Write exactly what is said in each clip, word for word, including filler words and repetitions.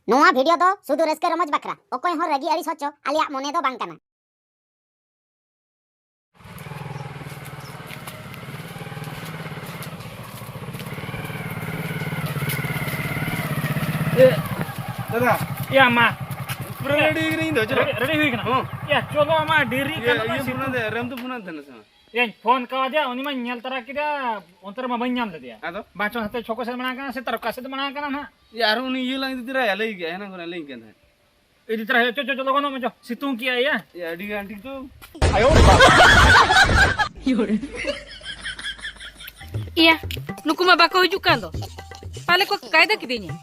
ᱱᱚᱣᱟ ᱵᱷᱤᱰᱤᱭᱳ ᱫᱚ ᱥᱩᱫᱷᱩ ᱨᱟᱹᱥᱠᱟᱹ ᱨᱚᱢᱚᱡᱽ ᱵᱟᱠᱷᱨᱟ, ᱚᱠᱚᱭ ᱦᱚᱸ ᱨᱟᱹᱜᱤ ᱟᱹᱲᱤᱥ ᱦᱚᱪᱚ ᱟᱞᱮᱭᱟᱜ ᱢᱚᱱᱮ ᱫᱚ ᱵᱟᱝ ᱠᱟᱱᱟ᱾ ᱮ, ᱫᱟᱫᱟ᱾ ᱭᱟ, ᱢᱟ᱾ ᱯᱩᱨᱟᱹ ᱨᱮᱰᱤ ᱠᱟᱹᱱᱟᱹᱧ ᱤᱧ ᱫᱚ, ᱪᱚᱞᱚ᱾ ᱨᱮᱰᱤ, ᱨᱮᱰᱤ ᱦᱩᱭ ᱠᱟᱱᱟ? ᱦᱚᱸ᱾ ᱭᱟ, ᱪᱚᱞᱚ, ᱟᱢᱟᱜ ᱰᱮᱨᱤ ᱤᱭᱟᱹ, ᱠᱟᱱᱟ, ᱤᱭᱟᱹ ᱥᱤᱛᱩᱝ᱾ ᱯᱷᱳᱱ ᱟᱫᱮ, ᱨᱮᱢ ᱫᱚ ᱯᱷᱳᱱ ᱟᱫᱮ ᱛᱟᱦᱮᱱᱟ ᱥᱮ ᱵᱟᱝ? ᱭᱟᱧ ᱯᱷᱳᱱ ᱠᱟᱣᱟᱫᱮᱭᱟ, ᱩᱱᱤ ᱢᱟᱧ ᱧᱮᱞ ᱛᱟᱨᱟ ᱠᱮᱫᱟ, ᱚᱱᱛᱮ ᱨᱮᱢᱟ ᱵᱟᱹᱧ ᱧᱟᱢ ᱞᱮᱫᱮᱭᱟ᱾ ᱟᱫᱚ? ᱵᱟᱝ ᱪᱚ ᱦᱟᱱᱛᱮ ᱪᱷᱚᱠᱚ ᱥᱮᱫ ᱢᱟᱲᱟᱝ ᱠᱟᱱᱟ ᱥᱮ ᱛᱟᱨᱚᱠᱟ ᱥᱮᱫ ᱢᱟᱲᱟᱝ ᱠᱟᱱᱟ ᱱᱟᱦᱟᱜ᱾ ᱭᱟ, ᱟᱨ ᱩᱱᱤ ᱤᱭᱟᱹ ᱞᱟᱝ ᱤᱫᱤ ᱛᱚᱨᱟᱭᱟ, ᱞᱟᱹᱭ ᱠᱮᱫ, ᱦᱮᱱᱟᱝ ᱠᱷᱚᱱᱟᱜ ᱞᱟᱹᱭ ᱠᱟᱱ ᱛᱟᱦᱮᱸᱫ᱾ ᱤᱫᱤ ᱛᱚᱨᱟ ᱦᱩᱭᱩᱜᱼᱟ, ᱪᱚ, ᱪᱚ, ᱪᱚ, ᱞᱚᱜᱚᱱᱚᱜ ᱢᱮ, ᱪᱚ, ᱥᱤᱛᱩᱝ ᱠᱮᱜᱼᱟᱭ, ᱭᱟ᱾ ᱭᱟ, ᱟᱹᱰᱤ ᱜᱟᱱ ᱴᱷᱤᱠ ᱛᱚ᱾ ᱤᱭᱟ, ᱱᱩᱠᱩ ᱢᱟ ᱵᱟᱠᱚ ᱦᱤᱡᱩᱜ ᱠᱟᱱ ᱫᱚ᱾ ᱯᱟᱞᱮ ᱠᱚ ᱠᱟᱭᱫᱟ ᱠᱤᱫᱤᱧᱟ᱾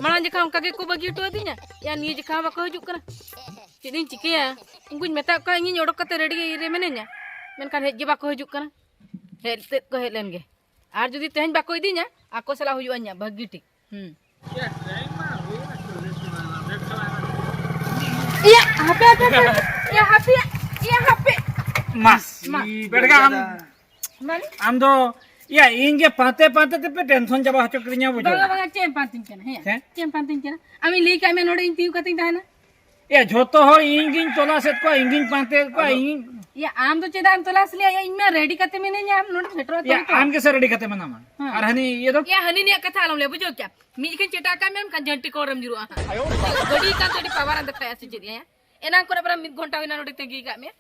ᱢᱟᱲᱟᱝ ᱡᱚᱠᱷᱟ ᱚᱱᱠᱟ ᱜᱮᱠᱚ ᱵᱟᱹᱜᱤ ᱦᱚᱴᱚ ᱟᱹᱫᱤᱧᱟ᱾ ᱭᱟ, ᱱᱤᱭᱟᱹ ᱡᱚᱠᱷᱟ ᱦᱚᱸ ᱵᱟᱠᱚ ᱦᱤᱡᱩᱜ ᱠᱟᱱᱟ᱾ ᱪᱮᱫ ᱤᱧ ᱪᱤᱠᱟᱹᱭᱟ? ᱩᱱᱠᱩᱧ ᱢᱮᱛᱟᱜ ᱠᱚᱣᱟ, ᱤᱧᱤᱧ ᱚᱰᱚᱠ ᱠᱟᱛᱮ ᱨᱮᱰᱤ ᱨᱮ ᱢᱤᱱᱟᱹᱧᱟ᱾ ᱢᱮᱱᱠᱷᱟᱱ ᱦᱮᱡ ᱜᱮ ᱵᱟᱠᱚ ᱦᱤᱡᱩᱜ ᱠᱟᱱᱟ᱾ ᱦᱮᱡ ᱛᱮᱫ ᱠᱚ ᱦᱮᱡ ᱞᱮᱱ ᱜᱮ᱾ ᱟᱨ ᱡᱩᱫᱤ ᱛᱮᱦᱮᱧ ᱵᱟᱠᱚ ᱤᱫᱤᱧᱟ, ᱟᱠᱚ ᱥᱟᱞᱟᱜ ᱦᱩᱭᱩᱜᱼᱟ ᱤᱧᱟᱹᱜ ᱵᱷᱟᱹᱜᱤ ᱴᱷᱤᱠ᱾ ᱦᱩᱸ᱾ ᱤᱭᱟᱹ, ᱦᱟᱯᱮ, ᱦᱟᱯᱮ, ᱦᱟᱯᱮ᱾ ᱤᱭᱟᱹ, ᱦᱟᱯᱮ, ᱤᱭᱟᱹ, ᱦᱟᱯᱮ᱾ ᱢᱟ, ᱢᱟ᱾ ᱵᱮᱲᱜᱟ ᱟᱢ, ᱢᱟᱱᱮ? ᱟᱢ ᱫᱚ, ᱤᱭᱟᱹ, ᱤᱧ ᱜᱮ ᱯᱟᱱᱛᱮ, ᱯᱟᱱᱛᱮ ᱛᱮᱯᱮ ᱴᱮᱱᱥᱚᱱ ᱪᱟᱵᱟ ᱦᱚᱪᱚ ᱠᱤᱫᱤᱧᱟ, ᱵᱩᱡᱷᱟᱹᱣ᱾ ᱵᱟᱝᱟ, ᱵᱟᱝᱟ, ᱪᱮᱫ ᱮᱢ ᱯᱟᱱᱛᱮᱧ ᱠᱟᱱᱟ? ᱦᱮᱸ? ᱦᱮᱸ? ᱪᱮᱫ ᱮᱢ ᱯᱟᱱᱛᱮᱧ ᱠᱟᱱᱟ? ᱟᱢᱤᱧ ᱞᱟᱹᱭ ᱠᱟᱜ ᱢᱮ, ᱱᱚᱰᱮ ᱤᱧ ᱛᱤᱸᱜᱩ ᱠᱟᱛᱮᱧ ᱛᱟᱦᱮᱱᱟ᱾ ᱮᱭᱟ, ᱡᱷᱚᱛᱚ ᱦᱚᱲ ᱤᱧ ᱜᱤᱧ ᱛᱚᱞᱟᱥᱮᱫ ᱠᱚᱣᱟ, ᱤᱧ ᱜᱤᱧ ᱯᱟᱱᱛᱮᱭᱮᱫ ᱠᱚᱣᱟ, ᱟᱫᱚ ᱤᱧ᱾ ᱭᱟ, ᱟᱢ ᱫᱚ ᱪᱮᱫᱟᱜ ᱮᱢ ᱛᱚᱞᱟᱥ ᱞᱮᱭᱟ? ᱭᱟ, ᱤᱧ ᱢᱟ ᱨᱮᱰᱤ ᱠᱟᱛᱮ ᱢᱤᱱᱟᱹᱧᱟ, ᱟᱢ ᱱᱚᱰᱮ ᱥᱮᱴᱮᱨᱚᱜ ᱭᱟ, ᱛᱮᱜᱮ ᱛᱚ᱾ ᱟᱢ ᱜᱮᱥᱮ ᱨᱮᱰᱤ ᱠᱟᱛᱮ ᱢᱮᱱᱟᱢᱟ᱾ ᱦᱮᱸ᱾ ᱟᱨ ᱦᱟᱹᱱᱤ ᱤᱭᱟᱹ ᱫᱚ? ᱭᱟ, ᱦᱟᱹᱱᱤ ᱱᱤᱭᱟᱜ ᱠᱟᱛᱷᱟ ᱟᱞᱚᱢ ᱞᱟᱹᱭᱟ, ᱵᱩᱡᱷᱟᱹᱣ ᱠᱮᱭᱟ? ᱢᱤᱫ ᱡᱚᱠᱷᱚᱱ ᱪᱮᱴᱟ ᱠᱟᱜ ᱢᱮ, ᱮᱱᱠᱷᱟᱱ ᱡᱷᱟᱹᱱᱴᱤ ᱠᱚᱲᱮᱢ ᱡᱩᱨᱩᱜᱼᱟ ᱦᱟᱸᱜ᱾ ᱜᱟᱹᱰᱤ ᱠᱟᱱ ᱛᱮ ᱟᱹᱰᱤ ᱯᱟᱣᱟᱨ ᱮᱢ ᱫᱮᱠᱷᱟᱭᱟ ᱥᱮ ᱪᱮᱫ? ᱭᱟ, ᱮᱱᱟᱝ ᱠᱷᱚᱱᱟᱜ ᱯᱨᱟᱭ ᱢᱤᱫ ᱜᱷᱚᱱᱴᱟ ᱦᱩᱭᱱᱟ ᱱᱚᱰᱮ ᱛᱟᱹᱜᱤ ᱠᱟᱜ ᱢᱮ᱾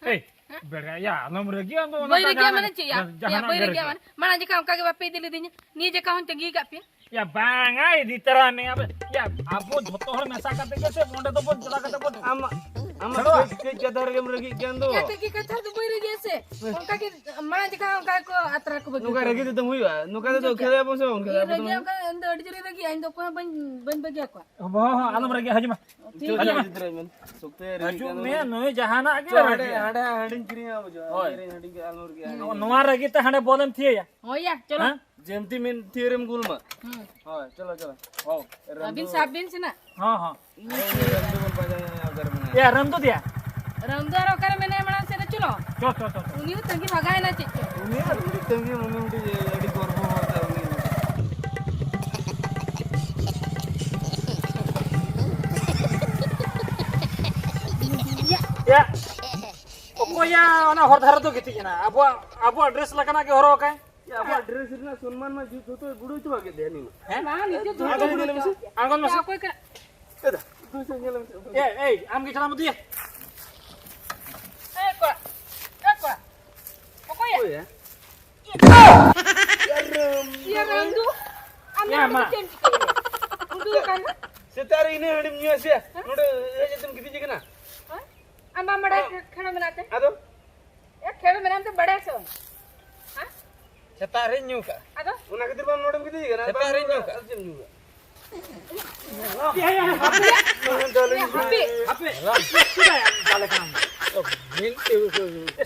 ᱮᱭ, ᱦᱮᱸ? ᱵᱮᱲᱟ, ᱭᱟ, ᱟᱞᱚᱢ ᱨᱟᱹᱜᱤᱜᱼᱟ, ᱟᱢ ᱫᱚ ᱚᱱᱟ ᱵᱟᱹᱧ ᱫᱚ ᱨᱟᱹᱜᱤᱜᱼᱟ ᱡᱟᱦᱟᱱᱟᱜ ᱢᱟᱱᱮ ᱪᱮᱫ? ᱭᱟ, ᱡᱟᱦᱟᱱᱟᱜ ᱭᱟ, ᱵᱟᱹᱧ ᱜᱮ ᱨᱟᱹᱜᱤᱜᱼᱟ ᱨᱟᱹᱜᱤ᱾ ᱢᱟᱱᱮ, ᱢᱟᱲᱟᱝ ᱡᱚᱠᱷᱟ ᱚᱱᱠᱟ ᱜᱮ ᱵᱟᱯᱮ ᱤᱫᱤ ᱞᱤᱫᱤᱧᱟ, ᱱᱤᱭᱟᱹ ᱡᱚᱠᱷᱟ ᱦᱚᱸᱧ ᱛᱟᱹᱜᱤ ᱠᱟᱜ ᱯᱮᱭᱟ᱾ ᱭᱟ, ᱵᱟᱝᱟ, ᱤᱫᱤ ᱛᱟᱨᱟ ᱢᱮᱭᱟ ᱵᱮ᱾ ᱭᱟ, ᱟᱵᱚ ᱡᱷᱚᱛᱚ ᱦᱚᱲ ᱢᱮᱥᱟ ᱠᱟᱛᱮ ᱜᱮ ᱥᱮ ᱚᱸᱰᱮ ᱫᱚᱵᱚᱱ ᱪᱟᱞᱟᱣ ᱠᱟᱛᱮ ᱵᱚᱱ ᱟᱢ, ᱟᱢ ᱥᱮᱱᱚᱜᱼᱟ᱾ ᱠᱟᱹᱡ, ᱠᱟᱹᱡ ᱠᱟᱛᱷᱟ ᱨᱮᱜᱮᱢ ᱨᱟᱹᱜᱤᱜ ᱜᱮᱭᱟ ᱟᱢ ᱫᱚ᱾ ᱭᱟ, ᱛᱟᱹᱜᱤ ᱠᱟᱛᱷᱟ ᱫᱚ ᱵᱟᱹᱧ ᱨᱟᱹᱜᱤᱭᱟ ᱥᱮ᱾ ᱚᱱᱠᱟ ᱜᱮ ᱢᱟᱲᱟᱝ ᱡᱚᱠᱷᱟ ᱚᱱᱠᱟ ᱜᱮᱠᱚ ᱟᱛᱨᱟ ᱠᱚ ᱵᱟᱹᱜᱤ ᱱᱚᱝᱠᱟ ᱠᱚᱣᱟ᱾ ᱨᱟᱹᱜᱤ ᱛᱮᱫᱚᱢ ᱦᱩᱭᱩᱜᱼᱟ? ᱱᱚᱝᱠᱟ ᱛᱮᱫᱚ ᱵᱩᱡᱷᱟᱹᱣ ᱠᱷᱮᱞ ᱠᱮᱜᱼᱟᱢ? ᱟᱵᱚᱱ ᱥᱮ ᱵᱟᱵᱚᱱ ᱠᱷᱮᱞᱟ? ᱤᱧ ᱟᱵᱚ ᱫᱚ ᱨᱟᱹᱜᱤ ᱫᱚ ᱚᱱᱠᱟ, ᱤᱧ ᱫᱚ ᱟᱹᱰᱤ ᱡᱳᱨᱤᱧ ᱨᱟᱹᱜᱤᱭᱟ, ᱤᱧ ᱫᱚ ᱚᱠᱚᱭ ᱦᱚᱸ ᱵᱟᱹᱧ, ᱵᱟᱹᱧ ᱵᱟᱹᱜᱤ ᱟᱠᱚᱣᱟ᱾ ᱟᱵᱚ ᱦᱚᱸ ᱟᱞᱚᱢ ᱨᱟᱹᱜᱤᱜᱼᱟ, ᱦᱤᱡᱩᱜ ᱢᱮ᱾ ᱴᱷᱤᱠ ᱪᱚ, ᱜᱮᱭᱟ᱾ ᱪᱚ, ᱪᱤᱛᱨᱟᱹ ᱢᱮ᱾ ᱥᱚᱠᱛᱮ ᱨᱟᱹᱜᱤ ᱦᱤᱡᱩᱜ ᱠᱟᱱᱟ᱾ ᱢᱮ, ᱱᱩᱭ ᱡᱟᱦᱟᱱᱟᱜ ᱜᱮ ᱪᱚ, ᱦᱟᱸᱰᱮ, ᱨᱟᱹᱜᱤᱜᱼᱟ᱾ ᱦᱟᱸᱰᱮ, ᱦᱟᱸᱰᱮᱧ ᱠᱤᱨᱤᱧᱟ, ᱵᱩᱡᱷᱟᱹᱣ᱾ ᱦᱳᱭ᱾ ᱦᱟᱸᱰᱮᱧ, ᱦᱟᱸᱰᱮᱧ ᱟᱞᱚᱢ ᱨᱟᱹᱜᱤᱜᱼᱟ, ᱦᱟᱸᱰᱮᱧ᱾ ᱱᱚᱣᱟ ᱨᱟᱹᱜᱤ ᱛᱮ ᱦᱟᱸᱰᱮ ᱵᱚᱞᱮᱢ ᱛᱷᱤᱭᱟᱹᱭᱟ᱾ ᱦᱳᱭ ᱭᱟ, ᱪᱚᱞᱚ᱾ ᱦᱮᱸ? ᱡᱮᱢᱛᱤ ᱢᱮᱱ ᱛᱷᱤᱭᱟᱹᱨᱮᱢ ᱜᱩᱞ ᱢᱟ᱾ ᱦᱩᱸ᱾ ᱦᱳᱭ, ᱪᱚᱞᱚ, ᱪᱚᱞᱚ᱾ ᱦᱳᱭ᱾ ᱨᱟᱢᱫᱩ᱾ ᱟᱹᱵᱤᱱ ᱥᱟᱵ ᱵᱤᱱ ᱥᱮ ᱱᱟᱜ᱾ ᱦᱚᱸ, ᱦᱚᱸ᱾ ᱤᱧ ᱨᱟᱢᱫᱩ ᱵᱚᱞ ᱯᱟᱸᱡᱟ ᱧᱟᱢ ᱚᱠᱟᱨᱮ ᱢᱮᱱᱟᱭᱟ? ᱮᱭᱟ, ᱨᱟᱢᱫᱩ ᱫᱮᱭᱟ᱾ ᱨᱟᱢᱫᱩ ᱟᱨ ᱚᱠᱟᱨᱮ ᱢᱮᱱᱟᱭᱟ ᱢᱟᱲᱟᱝ ᱥᱮᱫ ᱨᱮ? ᱪᱚᱞᱚ᱾ ᱪᱚ, ᱪᱚ, ᱪᱚ, ᱪᱚ᱾ ᱩᱱᱤ ᱦᱚᱸ ᱛᱟᱺᱜᱤ ᱵᱷᱟᱜᱟᱣᱮᱱᱟ ᱪᱮᱫ ᱪᱚ᱾ ᱩᱱᱤ ᱟᱨ ᱩᱱᱤ ᱛᱟᱺᱜᱤ ᱢᱚᱱᱮ ᱢᱤᱫᱴᱤᱡ ᱟᱹᱰᱤ ᱜᱚᱨᱵᱚ ᱵᱷᱟᱵ ᱛᱟᱭ ᱩᱱᱤ᱾ ᱭᱟ, ᱚᱠᱚᱭᱟ ᱚᱱᱟ ᱦᱚᱨ ᱫᱷᱟᱨᱮ ᱫᱚ ᱜᱤᱛᱤᱡ ᱮᱱᱟ? ᱟᱵᱚᱣᱟᱜ, ᱟᱵᱚᱣᱟᱜ ᱰᱨᱮᱥ ᱞᱮᱠᱟᱱᱟᱜ ᱜᱮ ᱦᱚᱨᱚᱜ ᱟᱠᱟᱭ᱾ ᱭᱟ, ᱟᱵᱚᱣᱟᱜ ᱰᱨᱮᱥ ᱨᱮᱱᱟᱜ ᱥᱚᱱᱢᱟᱱ ᱢᱟ ᱡᱩᱛ ᱡᱚᱛᱚᱭ ᱵᱩᱲᱟᱹᱣ ᱪᱟᱵᱟ ᱠᱮᱫ ᱫᱮᱭᱟ ᱱᱤ ᱢᱟ᱾ ᱦᱮᱸ? ᱵᱟᱝ, ᱱᱤᱛᱚᱜ ᱫᱚ ᱟᱫᱚ ᱧᱮᱞ ᱢᱮᱥᱮ, ᱟᱬᱜᱚᱱ ᱢᱮᱥᱮ᱾ ᱚᱠᱚᱭ ᱠᱟ- ᱮ ᱫᱟ, ᱫᱩ ᱥᱮᱫ ᱧᱮᱞ ᱢᱮᱥᱮ, ᱚᱠᱚᱭ ᱮ, ᱮᱭ, ᱟᱢ ᱜᱮ ᱪᱟᱞᱟᱣ ᱢᱮ ᱫᱩᱭᱟ᱾ ᱮ ᱠᱚᱲᱟ, ᱮ ᱠᱚᱲᱟ, ᱚᱠᱚᱭᱟ? ᱚᱠᱚᱭᱟ? ᱤᱭᱟᱹ ᱨᱟᱢ ᱫᱩ, ᱟᱢ ᱭᱟ, ᱫᱚ ᱢᱟ᱾ ᱪᱮᱫ ᱮᱢ ᱪᱤᱠᱟᱹᱭᱮᱫᱟ? ᱩᱰᱩᱠ ᱟᱠᱟᱱ ᱫᱚ? ᱥᱮᱛᱟᱜ ᱨᱮ ᱤᱱᱟᱹ ᱦᱟᱺᱰᱤᱢ ᱧᱩᱭᱟ ᱥᱮ? ᱦᱮᱸ? ᱱᱚᱰᱮ ᱦᱮᱡ ᱠᱟᱛᱮᱢ ᱜᱤᱛᱤᱡ ᱟᱠᱟᱱᱟ? ᱦᱮᱸ? ᱟᱢ ᱵᱟᱢ ᱵᱟᱲᱟᱭ ᱦᱮᱸ᱾ ᱠᱷᱮᱲᱚ ᱢᱮᱱᱟᱜ ᱛᱮ? ᱟᱫᱚ? ᱮ, ᱠᱷᱮᱲᱚ ᱢᱮᱱᱟᱜ ᱛᱮ ᱵᱟᱲᱟᱭᱟ ᱥᱮ ᱵᱟᱝ? ᱦᱮᱸ? ᱥᱮᱛᱟᱜ ᱨᱮᱧ ᱧᱩ ᱠᱟᱜᱼᱟ᱾ ᱟᱫᱚ? ᱚᱱᱟ ᱠᱷᱟᱹᱛᱤᱨ ᱵᱟᱢ ᱱᱚᱰᱮᱢ ᱜᱤᱛᱤᱡ ᱟᱠᱟᱱᱟ? ᱥᱮᱛᱟᱜ ᱨᱮᱧ ᱧᱩ ᱠᱟᱜᱼᱟ᱾ ᱟᱫᱚ ᱪᱮᱫ ᱮᱢ ᱧᱩ ᱠᱟᱜᱼᱟ? ᱦᱟᱯᱮ᱾ ᱦᱟᱯᱮ᱾ ᱪᱮᱫᱟᱜ ᱮᱢ ᱫᱟᱞᱮ ᱠᱟᱱᱟ?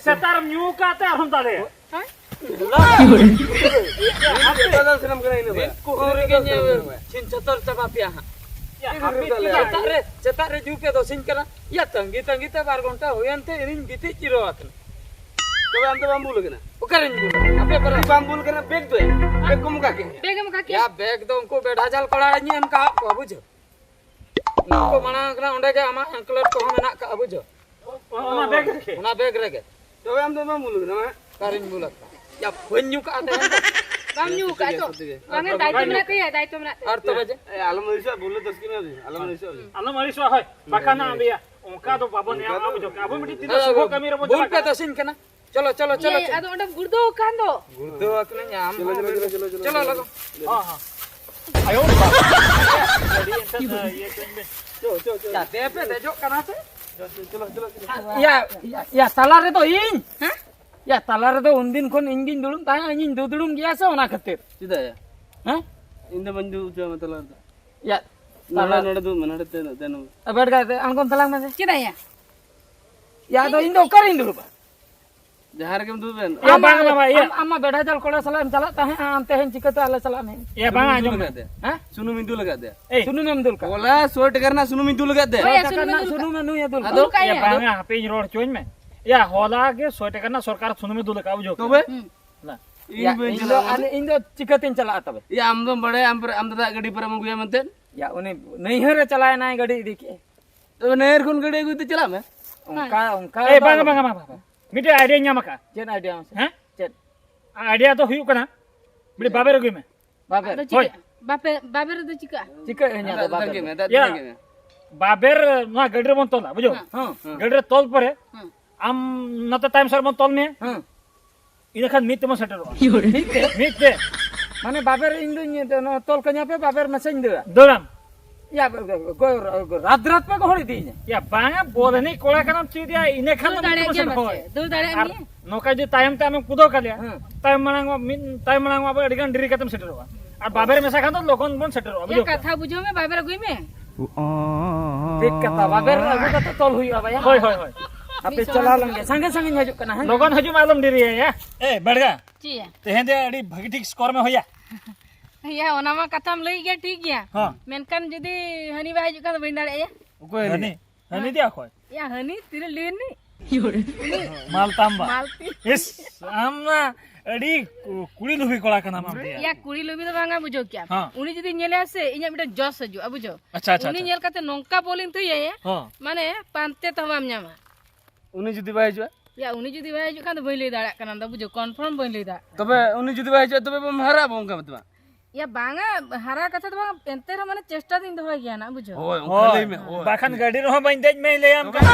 ᱥᱮᱛᱟᱜ ᱨᱮᱢ ᱧᱩ ᱠᱟᱜ ᱛᱮ ᱟᱨᱦᱚᱸᱢ ᱫᱟᱞᱮᱭᱟ? ᱦᱮᱸ? ᱦᱟᱯᱮ᱾ ᱢᱤᱫ ᱠᱩᱠᱞᱤ ᱨᱮᱜᱮᱧ ᱪᱷᱤᱝ ᱪᱷᱟᱛᱟᱨ ᱪᱟᱵᱟ ᱯᱮᱭᱟ ᱦᱟᱸᱜ᱾ ᱭᱟ, ᱦᱟᱯᱮ, ᱪᱮᱫᱟᱜ? ᱥᱮᱛᱟᱜ ᱨᱮ, ᱥᱮᱛᱟᱜ ᱨᱮ ᱧᱩ ᱯᱮ ᱫᱚᱥᱤᱧ ᱠᱟᱱᱟ᱾ ᱭᱟ, ᱛᱟᱺᱜᱤ ᱛᱟᱺᱜᱤ ᱛᱮ ᱵᱟᱨ ᱜᱷᱚᱱᱴᱟ ᱦᱩᱭᱮᱱ ᱛᱮ ᱤᱧᱤᱧ ᱜᱤᱛᱤᱡ ᱡᱤᱨᱟᱹᱣ ᱟᱠᱟᱱᱟ᱾ ᱛᱚᱵᱮ ᱟᱢ ᱫᱚ ᱵᱟᱢ ᱵᱩᱞ ᱟᱠᱟᱱᱟ? ᱚᱠᱟᱨᱮᱧ ᱵᱩᱞ ᱟᱠᱟᱱᱟ? ᱟᱯᱮ ᱯᱟᱨᱟ ᱵᱟᱢ ᱵᱩᱞ ᱟᱠᱟᱱᱟ, ᱵᱮᱜᱽ ᱫᱚ ᱭᱟ? ᱵᱮᱜᱽ ᱠᱚᱢ ᱚᱠᱟ ᱠᱮᱫ? ᱵᱮᱜᱽ ᱮᱢ ᱚᱠᱟ ᱠᱮᱫ? ᱭᱟ, ᱵᱮᱜᱽ ᱫᱚ ᱩᱱᱠᱩ ᱵᱮᱰᱟ ᱡᱷᱟᱞ ᱠᱚᱲᱟ ᱤᱧ ᱮᱢ ᱠᱟᱜ ᱠᱚᱣᱟ, ᱵᱩᱡᱷᱟᱹᱣ? ᱩᱱᱠᱩ ᱢᱟᱲᱟᱝ ᱠᱟᱱᱟ, ᱚᱸᱰᱮ ᱜᱮ ᱟᱢᱟᱜ ᱮᱱᱠᱞᱮᱴ ᱠᱚᱦᱚᱸ ᱢᱮᱱᱟᱜ ᱠᱟᱜᱼᱟ, ᱵᱩᱡᱷᱟᱹᱣ? ᱚᱱᱟ ᱵᱮᱜᱽ ᱨᱮᱜᱮ? ᱚᱱᱟ ᱵᱮᱜᱽ ᱨᱮᱜᱮ᱾ ᱛᱚᱵᱮ ᱟᱢ ᱫᱚ ᱵᱟᱢ ᱵᱩᱞ ᱟᱠᱟᱱᱟ, ᱢᱟ? ᱚᱠᱟᱨᱤᱧ ᱵᱩᱞ ᱟᱠᱟᱱᱟ? ᱭᱟ, ᱵᱟᱹᱧ ᱧᱩ ᱠᱟᱜᱼᱟ ᱛᱮᱦᱮᱧ ᱫᱚ᱾ ᱵᱟᱢ ᱧᱩ ᱠᱟᱜᱼᱟ ᱛᱚ? ᱥᱚᱛᱤ ᱜᱮ, ᱥᱚᱛᱤ ᱜᱮ᱾ ᱵᱟᱝᱟ, ᱫᱟᱭᱤᱛᱛᱚ ᱢᱮᱱᱟᱜ ᱛᱟᱭᱟ, ᱫᱟᱭᱤᱛᱛᱚ ᱢᱮᱱᱟᱜ ᱛᱟᱭᱟ᱾ ᱟᱨ ᱛᱚᱵᱮ ᱪᱮᱫ? ᱮ, ᱟᱞᱚᱢ ᱟᱹᱲᱤᱥᱚᱜᱼᱟ, ᱵᱩᱞ ᱫᱚ ᱛᱟᱹᱥᱠᱤᱱ ᱢᱮ, ᱟᱞᱚᱢ ᱟᱹᱲᱤᱥᱚᱜᱼᱟ᱾ ᱟᱞᱚᱢ ᱟᱹᱲᱤᱥᱚᱜᱼᱟ, ᱦᱳᱭ᱾ ᱵᱟᱠᱷᱟᱱ ᱦᱟᱸᱜ ᱟᱢ ᱫᱚᱭᱟ, ᱚᱱᱠᱟ ᱫᱚ ᱵᱟᱵᱚᱱ ᱧᱟᱢᱟ, ᱵᱩᱡᱷᱟᱹᱣ ᱠᱮᱜᱼᱟ? ᱟᱵᱚ ᱢᱤᱫᱴᱤᱡ ᱛᱤᱱᱟᱹᱜ ᱥᱩᱵᱷᱚ ᱠᱟᱹᱢᱤ ᱨᱮᱵᱚᱱ ᱵᱩᱞ ᱪᱟᱞᱟᱜ ᱯᱮ ᱠᱟᱱᱟ᱾ ᱛᱟᱹᱥᱤᱧ ᱠᱟᱱᱟ᱾ ᱪᱚᱞᱚ, ᱪᱚᱞᱚ, ᱪᱚᱞᱚ, ᱤᱭᱟᱹ, ᱪᱚᱞᱚ᱾ ᱟᱫᱚ ᱚᱸᱰᱮᱢ ᱜᱩᱲᱫᱟᱹᱣ ᱟᱠᱟᱱ ᱫᱚ᱾ ᱜᱩᱲᱫᱟᱹᱣ ᱟᱠᱟᱱᱟᱹᱧ, ᱟᱢ ᱪᱚᱞᱚ, ᱦᱚᱸ ᱪᱚᱞᱚ, ᱵᱩᱞ ᱪᱚᱞᱚ, ᱪᱚᱞᱚ, ᱪᱚᱞᱚ᱾ ᱦᱚᱸ, ᱦᱚᱸ᱾ ᱟᱭᱳ ᱵᱟᱵᱟ᱾ ᱟᱹᱰᱤ ᱮᱱᱛᱮᱫ, ᱤᱭᱟᱹ ᱠᱟᱹᱧ ᱢᱮ᱾ ᱪᱚ, ᱪᱚ, ᱪᱚ᱾ ᱪᱟ, ᱫᱮ ᱯᱮ ᱫᱮᱡᱚᱜ ᱠᱟᱱᱟ ᱥᱮ? ᱪᱚ, ᱪᱚ, ᱪᱚᱞᱚ, ᱪᱚᱞᱚ, ᱪᱚᱞᱚ᱾ ᱭᱟ, ᱭᱟ, ᱭᱟ, ᱛᱟᱞᱟ ᱨᱮᱫᱚ ᱤᱧ? ᱦᱮᱸ? ᱭᱟ, ᱛᱟᱞᱟ ᱨᱮᱫᱚ ᱩᱱᱫᱤᱱ ᱠᱷᱚᱱ ᱤᱧ ᱜᱤᱧ ᱫᱩᱲᱩᱵ ᱛᱟᱦᱮᱸᱱᱟ, ᱤᱧᱤᱧ ᱫᱩᱫᱩᱲᱩᱢ ᱜᱮᱭᱟ ᱥᱮ ᱚᱱᱟ ᱠᱷᱟᱹᱛᱤᱨ? ᱪᱮᱫᱟᱜ ᱭᱟ? ᱦᱮᱸ? ᱤᱧ ᱫᱚ ᱵᱟᱹᱧ ᱫᱩᱲᱩᱵ ᱦᱚᱪᱚᱣᱟᱢᱟ ᱛᱟᱞᱟ ᱨᱮᱫᱚ᱾ ᱭᱟ, ᱱᱚᱰᱮ, ᱛᱟᱞᱟ ᱱᱚᱰᱮ ᱫᱩᱲᱩᱵ ᱢᱮ, ᱱᱚᱰᱮ ᱛᱮᱱᱚᱜ, ᱛᱮᱱᱚᱜ ᱢᱮ᱾ ᱟᱵᱮᱴ ᱜᱟᱛᱮ, ᱟᱬᱜᱚᱱ ᱛᱟᱞᱟᱝ ᱢᱮ ᱥᱮ᱾ ᱪᱮᱫᱟᱜ ᱭᱟ? ᱭᱟ, ᱟᱫᱚ ᱤᱧ ᱫᱚ ᱚᱠᱟᱨᱤᱧ ᱫᱩᱲᱩᱵᱟ? ᱡᱟᱦᱟᱸ ᱨᱮᱜᱮᱢ ᱫᱩᱲᱩᱵ ᱮᱱ᱾ ᱭᱟ, ᱟᱢ ᱵᱟᱝ, ᱢᱟ, ᱵᱟᱝ, ᱭᱟ᱾ ᱟᱢ, ᱟᱢ ᱢᱟ ᱵᱮᱰᱟ ᱡᱟᱞ ᱠᱚᱲᱟ ᱥᱟᱞᱟᱜ ᱮᱢ ᱪᱟᱞᱟᱜ ᱛᱟᱦᱮᱸᱜᱼᱟ, ᱟᱢ ᱛᱮᱦᱮᱧ ᱪᱤᱠᱟᱹᱛᱮ ᱟᱞᱮ ᱥᱟᱞᱟᱜ ᱮᱢ ᱦᱮᱡ ᱮᱱᱟ? ᱭᱟ, ᱵᱟᱝ ᱥᱩᱱᱩᱢᱤᱧ ᱟᱸᱡᱚᱢ ᱫᱩᱞ ᱢᱮ᱾ ᱟᱠᱟᱫ ᱫᱮᱭᱟ᱾ ᱦᱮᱸ? ᱥᱩᱱᱩᱢᱤᱧ ᱫᱩᱞ ᱟᱠᱟᱫ ᱫᱮᱭᱟ᱾ ᱮᱭ᱾ ᱥᱩᱱᱩᱢ ᱮᱢ ᱫᱩᱞ ᱠᱟᱜ᱾ ᱦᱚᱞᱟ ᱥᱚᱭ ᱴᱟᱠᱟ ᱨᱮᱱᱟᱜ ᱥᱩᱱᱩᱢᱤᱧ ᱫᱩᱞ ᱟᱠᱟᱫ ᱫᱮᱭᱟ᱾ ᱦᱳᱭ, ᱭᱟ, ᱥᱚᱭ ᱴᱟᱠᱟ ᱥᱩᱱᱩᱢᱮ ᱨᱮᱱᱟᱜ ᱫᱩᱞ ᱥᱩᱱᱩᱢ ᱠᱟᱜ᱾ ᱱᱩᱭᱮ ᱫᱩᱞ ᱠᱟᱜ᱾ ᱟᱫᱚ? ᱫᱩᱞ ᱠᱟᱜ ᱭᱟ, ᱭᱟ᱾ ᱵᱟᱝᱟ, ᱦᱟᱯᱮᱧ ᱨᱚᱲ ᱦᱚᱪᱚᱧ ᱢᱮ᱾ ᱭᱟ, ᱦᱚᱞᱟ ᱜᱮ ᱥᱚᱭ ᱴᱟᱠᱟ ᱨᱮᱱᱟᱜ ᱥᱚᱨᱠᱟᱨ ᱥᱩᱱᱩᱢᱮ ᱫᱩᱞ ᱟᱠᱟᱫ, ᱵᱩᱡᱷᱟᱹᱣ ᱛᱚᱵᱮ? ᱠᱮᱫᱟ? ᱦᱩᱸ᱾ ᱱᱟ᱾ ᱤᱧ ᱭᱟ, ᱵᱟᱹᱧ ᱤᱧ ᱫᱚ, ᱪᱟᱞᱟᱜᱼᱟ᱾ ᱟᱞᱮ, ᱤᱧ ᱫᱚ ᱪᱤᱠᱟᱹᱛᱤᱧ ᱪᱟᱞᱟᱜᱼᱟ ᱛᱚᱵᱮ? ᱭᱟ, ᱟᱢ ᱫᱚᱢ ᱵᱟᱲᱟᱭᱟ, ᱟᱢ ᱯᱮᱨᱮ-, ᱟᱢ ᱫᱟᱫᱟ ᱜᱟᱹᱰᱤ ᱯᱮᱨᱮᱢ ᱟᱹᱜᱩᱭᱟ ᱢᱮᱱᱛᱮ? ᱭᱟ, ᱩᱱᱤ ᱱᱟᱹᱭᱦᱟᱹᱨ ᱨᱮ ᱪᱟᱞᱟᱣ ᱮᱱᱟᱭ, ᱜᱟᱹᱰᱤ ᱤᱫᱤ ᱠᱮᱜᱼᱟᱭ᱾ ᱛᱚᱵᱮ ᱱᱟᱹᱭᱦᱟᱹᱨ ᱠᱷᱚᱱ ᱜᱟᱹᱰᱤ ᱟᱹᱜᱩᱭ ᱛᱮ ᱪᱟᱞᱟᱜ ᱢᱮ᱾ ᱚᱱᱠᱟ, ᱚᱱᱠᱟ ᱮᱭ, ᱫᱚ ᱵᱟᱝᱟ, ᱵᱟᱝᱟ, ᱵᱟᱝᱟ, ᱵᱟᱝᱟ᱾ ᱢᱤᱫᱴᱮᱡ ᱟᱭᱰᱤᱭᱟ ᱧᱟᱢ ᱟᱠᱟᱫᱼᱟ᱾ ᱪᱮᱫ ᱟᱭᱰᱤᱭᱟ ᱢᱟᱥᱮ? ᱦᱮᱸ? ᱪᱮᱫ? ᱟᱭᱰᱤᱭᱟ ᱫᱚ ᱦᱩᱭᱩᱜ ᱠᱟᱱᱟ, ᱢᱤᱫᱴᱮᱡ ᱵᱟᱵᱮᱨ ᱟᱹᱜᱩᱭ ᱢᱮ᱾ ᱵᱟᱵᱮᱨ? ᱟᱫᱚ ᱦᱳᱭ᱾ ᱪᱤᱠᱟᱹᱜᱼᱟ? ᱵᱟᱯᱮ, ᱵᱟᱵᱮᱨ ᱨᱮᱫᱚ ᱪᱤᱠᱟᱹᱜᱼᱟ? ᱪᱤᱠᱟᱹᱜ ᱟᱹᱧ ᱟᱫᱚ ᱫᱟᱜ ᱵᱟᱵᱮᱨ ᱫᱟᱜ ᱫᱚ? ᱢᱮ, ᱫᱟᱜ ᱭᱟ, ᱫᱟᱜ ᱢᱮ᱾ ᱵᱟᱵᱮᱨ ᱱᱚᱣᱟ ᱜᱟᱹᱰᱤ ᱨᱮᱵᱚᱱ ᱛᱚᱞᱟ, ᱵᱩᱡᱷᱟᱹᱣ? ᱦᱮᱸ᱾ ᱦᱮᱸ᱾ ᱜᱟᱹᱰᱤ ᱨᱮ ᱛᱚᱞ ᱯᱚᱨᱮ ᱦᱮᱸ᱾ ᱟᱢ ᱱᱚᱛᱮ ᱛᱟᱭᱚᱢ ᱥᱮᱫ ᱵᱚᱱ ᱛᱚᱞ ᱢᱮᱭᱟ᱾ ᱦᱮᱸ᱾ ᱤᱱᱟᱹ ᱠᱷᱟᱱ ᱢᱤᱫ ᱛᱮᱵᱚᱱ ᱥᱮᱴᱮᱨᱚᱜᱼᱟ᱾ ᱢᱤᱫ ᱛᱮ? ᱢᱤᱫ ᱛᱮ᱾ ᱢᱟᱱᱮ ᱵᱟᱵᱮᱨ ᱤᱧ ᱫᱩᱧ ᱱᱚᱣᱟ ᱛᱚᱞ ᱠᱟᱹᱧᱟ ᱯᱮ, ᱵᱟᱵᱮᱨ ᱢᱟᱥᱮᱧ ᱫᱟᱹᱲᱟ᱾ ᱫᱟᱹᱲᱟᱢ᱾ ᱭᱟ, ᱜᱚ-, ᱜᱚ-, ᱜᱚ-, ᱨᱟᱛ ᱨᱟᱛ ᱯᱮ ᱜᱚᱦᱚᱲ ᱤᱫᱤᱧᱟ᱾ ᱭᱟ, ᱵᱟᱝᱟ, ᱵᱚᱞ ᱮᱱᱮᱡ ᱠᱚᱲᱟ ᱠᱟᱱᱟᱢ ᱪᱮᱫ ᱭᱟ, ᱤᱱᱟᱹ ᱠᱷᱟᱱ ᱫᱟᱹᱲ ᱫᱚ ᱢᱤᱫ ᱫᱟᱲᱮᱭᱟᱜ ᱛᱮᱵᱚᱱ ᱜᱮᱭᱟ ᱥᱮᱴᱮᱨᱚᱜᱼᱟ᱾ ᱢᱟᱥᱮ, ᱦᱳᱭ᱾ ᱫᱟᱹᱲ ᱫᱟᱲᱮᱭᱟᱜ ᱟᱨ ᱜᱮᱭᱟ᱾ ᱱᱚᱝᱠᱟ ᱡᱩᱫᱤ ᱛᱟᱭᱚᱢ ᱛᱮ ᱟᱢᱮᱢ ᱠᱩᱫᱟᱹᱣ ᱠᱟᱫᱮᱭᱟ, ᱦᱮᱸ᱾ ᱛᱟᱭᱚᱢ ᱢᱟᱲᱟᱝ ᱢᱟ ᱢᱤᱫ, ᱛᱟᱭᱚᱢ ᱢᱟᱲᱟᱝ ᱢᱟ ᱟᱵᱚ ᱟᱹᱰᱤ ᱜᱟᱱ ᱰᱮᱨᱤ ᱠᱟᱛᱮᱢ ᱥᱮᱴᱮᱨᱚᱜᱼᱟ᱾ ᱟᱨ ᱵᱟᱵᱮᱨ ᱢᱮᱥᱟ ᱠᱷᱟᱱ ᱫᱚ ᱞᱚᱜᱚᱱ ᱵᱚᱱ ᱥᱮᱴᱮᱨᱚᱜᱼᱟ, ᱭᱟ, ᱵᱩᱡᱷᱟᱹᱣ? ᱠᱟᱛᱷᱟ ᱵᱩᱡᱷᱟᱹᱣ ᱢᱮ, ᱵᱟᱵᱮᱨ ᱟᱹᱜᱩᱭ ᱢᱮ᱾ ᱴᱷᱤᱠ ᱠᱟᱛᱷᱟ, ᱵᱟᱵᱮᱨ ᱟᱹᱜᱩ ᱠᱟᱛᱮ ᱛᱚᱞ ᱦᱩᱭᱩᱜᱼᱟ ᱵᱟᱭᱟ᱾ ᱦᱳᱭ, ᱦᱳᱭ, ᱦᱳᱭ᱾ ᱟᱯᱮ ᱢᱤᱫ ᱥᱚᱢᱚᱭ ᱪᱟᱞᱟᱣ ᱞᱮᱱ ᱜᱮ, ᱥᱟᱸᱜᱮ ᱥᱟᱸᱜᱮᱧ ᱦᱤᱡᱩᱜ ᱠᱟᱱᱟ, ᱦᱮᱸ? ᱞᱚᱜᱚᱱ ᱦᱤᱡᱩᱜ ᱢᱮ, ᱟᱞᱚᱢ ᱰᱮᱨᱤᱭᱟ, ᱭᱟ᱾ ᱮ, ᱵᱟᱲᱜᱟ᱾ ᱪᱮᱫ ᱭᱟ? ᱛᱮᱦᱮᱧ ᱫᱚ ᱟᱹᱰᱤ ᱵᱷᱟᱹᱜᱤ ᱴᱷᱤᱠ ᱥᱠᱳᱨ ᱢᱮ ᱦᱩᱭᱟ᱾ ᱭᱟ, ᱚᱱᱟ ᱢᱟ ᱠᱟᱛᱷᱟᱢ ᱞᱟᱹᱭ ᱜᱮᱭᱟ, ᱴᱷᱤᱠ ᱜᱮᱭᱟ᱾ ᱦᱚᱸ᱾ ᱢᱮᱱᱠᱷᱟᱱ ᱡᱩᱫᱤ ᱦᱟᱹᱱᱤ ᱵᱟᱭ ᱦᱤᱡᱩᱜ ᱠᱷᱟᱱ ᱫᱚ ᱵᱟᱹᱧ ᱫᱟᱲᱮᱭᱟᱜᱼᱟ, ᱭᱟ᱾ ᱚᱠᱚᱭ ᱦᱟᱹᱱᱤ? ᱦᱟᱹᱱᱤ? ᱦᱟᱹᱱᱤ ᱫᱚ ᱚᱠᱚᱭ? ᱭᱟ, ᱦᱟᱹᱱᱤ ᱛᱤᱱᱟᱹᱜ ᱞᱟᱹᱭ ᱨᱤᱱᱤᱡ? ᱢᱟᱞᱛᱟᱢᱵᱟ᱾ ᱢᱟᱞᱛᱤ᱾ ᱤᱥ, ᱟᱢ ᱢᱟ ᱟᱹᱰᱤ ᱠᱩ-, ᱠᱩᱲᱤ ᱞᱩᱵᱷᱤ ᱠᱚᱲᱟ ᱠᱟᱱᱟᱢ ᱟᱢ ᱫᱚ, ᱭᱟ᱾ ᱭᱟ, ᱠᱩᱲᱤ ᱞᱩᱵᱷᱤ ᱫᱚ ᱵᱟᱝᱟ, ᱵᱩᱡᱷᱟᱹᱣ ᱠᱮᱭᱟᱢ᱾ ᱦᱚᱸ᱾ ᱩᱱᱤ ᱡᱩᱫᱤ ᱧᱮᱞᱮᱭᱟ ᱥᱮ, ᱤᱧᱟᱹᱜ ᱢᱤᱫᱴᱮᱱ ᱡᱚᱥ ᱦᱤᱡᱩᱜᱼᱟ, ᱵᱩᱡᱷᱟᱹᱣ᱾ ᱟᱪᱪᱷᱟ, ᱟᱪᱪᱷᱟ, ᱩᱱᱤ ᱟᱪᱪᱷᱟ᱾ ᱧᱮᱞ ᱠᱟᱛᱮ ᱱᱚᱝᱠᱟ ᱵᱚᱞᱤᱧ ᱛᱷᱩᱭᱟᱭᱟ, ᱦᱚᱸ᱾ ᱢᱟᱱᱮ ᱯᱟᱱᱛᱮ ᱛᱮᱦᱚᱸ ᱵᱟᱢ ᱧᱟᱢᱟ᱾ ᱩᱱᱤ ᱡᱩᱫᱤ ᱵᱟᱭ ᱦᱤᱡᱩᱜᱼᱟ? ᱭᱟ, ᱩᱱᱤ ᱡᱩᱫᱤ ᱵᱟᱭ ᱦᱤᱡᱩᱜ ᱠᱷᱟᱱ ᱫᱚ ᱵᱟᱹᱧ ᱞᱟᱹᱭ ᱫᱟᱲᱮᱭᱟᱜ ᱠᱟᱱᱟ, ᱫᱚ ᱵᱩᱡᱷᱟᱹᱣ, confirm ᱵᱟᱹᱧ ᱞᱟᱹᱭ ᱫᱟᱲᱮᱭᱟᱜ ᱠᱟᱱᱟ᱾ ᱛᱚᱵᱮ ᱩᱱᱤ ᱡᱩᱫᱤ ᱵᱟᱭ ᱦᱤᱡᱩᱜᱼᱟ, ᱛᱚᱵᱮ ᱵᱚᱱ ᱦᱟᱨᱟᱜ ᱟᱵᱚ ᱚᱱᱠᱟ ᱢᱟ᱾ ᱭᱟ, ᱵᱟᱝᱟ, ᱦᱟᱨᱟ ᱠᱟᱛᱷᱟ ᱫᱚ ᱵᱟᱝ, ᱮᱱᱛᱮ ᱨᱮᱦᱚᱸ ᱢᱟᱱᱮ ᱪᱮᱥᱴᱟ ᱫᱚᱧ ᱫᱚᱦᱚᱭ ᱜᱮᱭᱟ ᱱᱟᱜ, ᱵᱩᱡᱷᱟᱹᱣ᱾ ᱦᱳᱭ, ᱚᱱᱠᱟ ᱦᱳᱭ᱾ ᱞᱟᱹᱭ ᱢᱮ, ᱦᱳᱭ᱾ ᱵᱟᱠᱷᱟᱱ ᱜᱟᱹᱰᱤ ᱨᱮᱦᱚᱸ ᱵᱟᱹᱧ ᱫᱮᱡ ᱢᱮ, ᱞᱟᱹᱭᱟᱢ ᱠᱟᱱᱟ᱾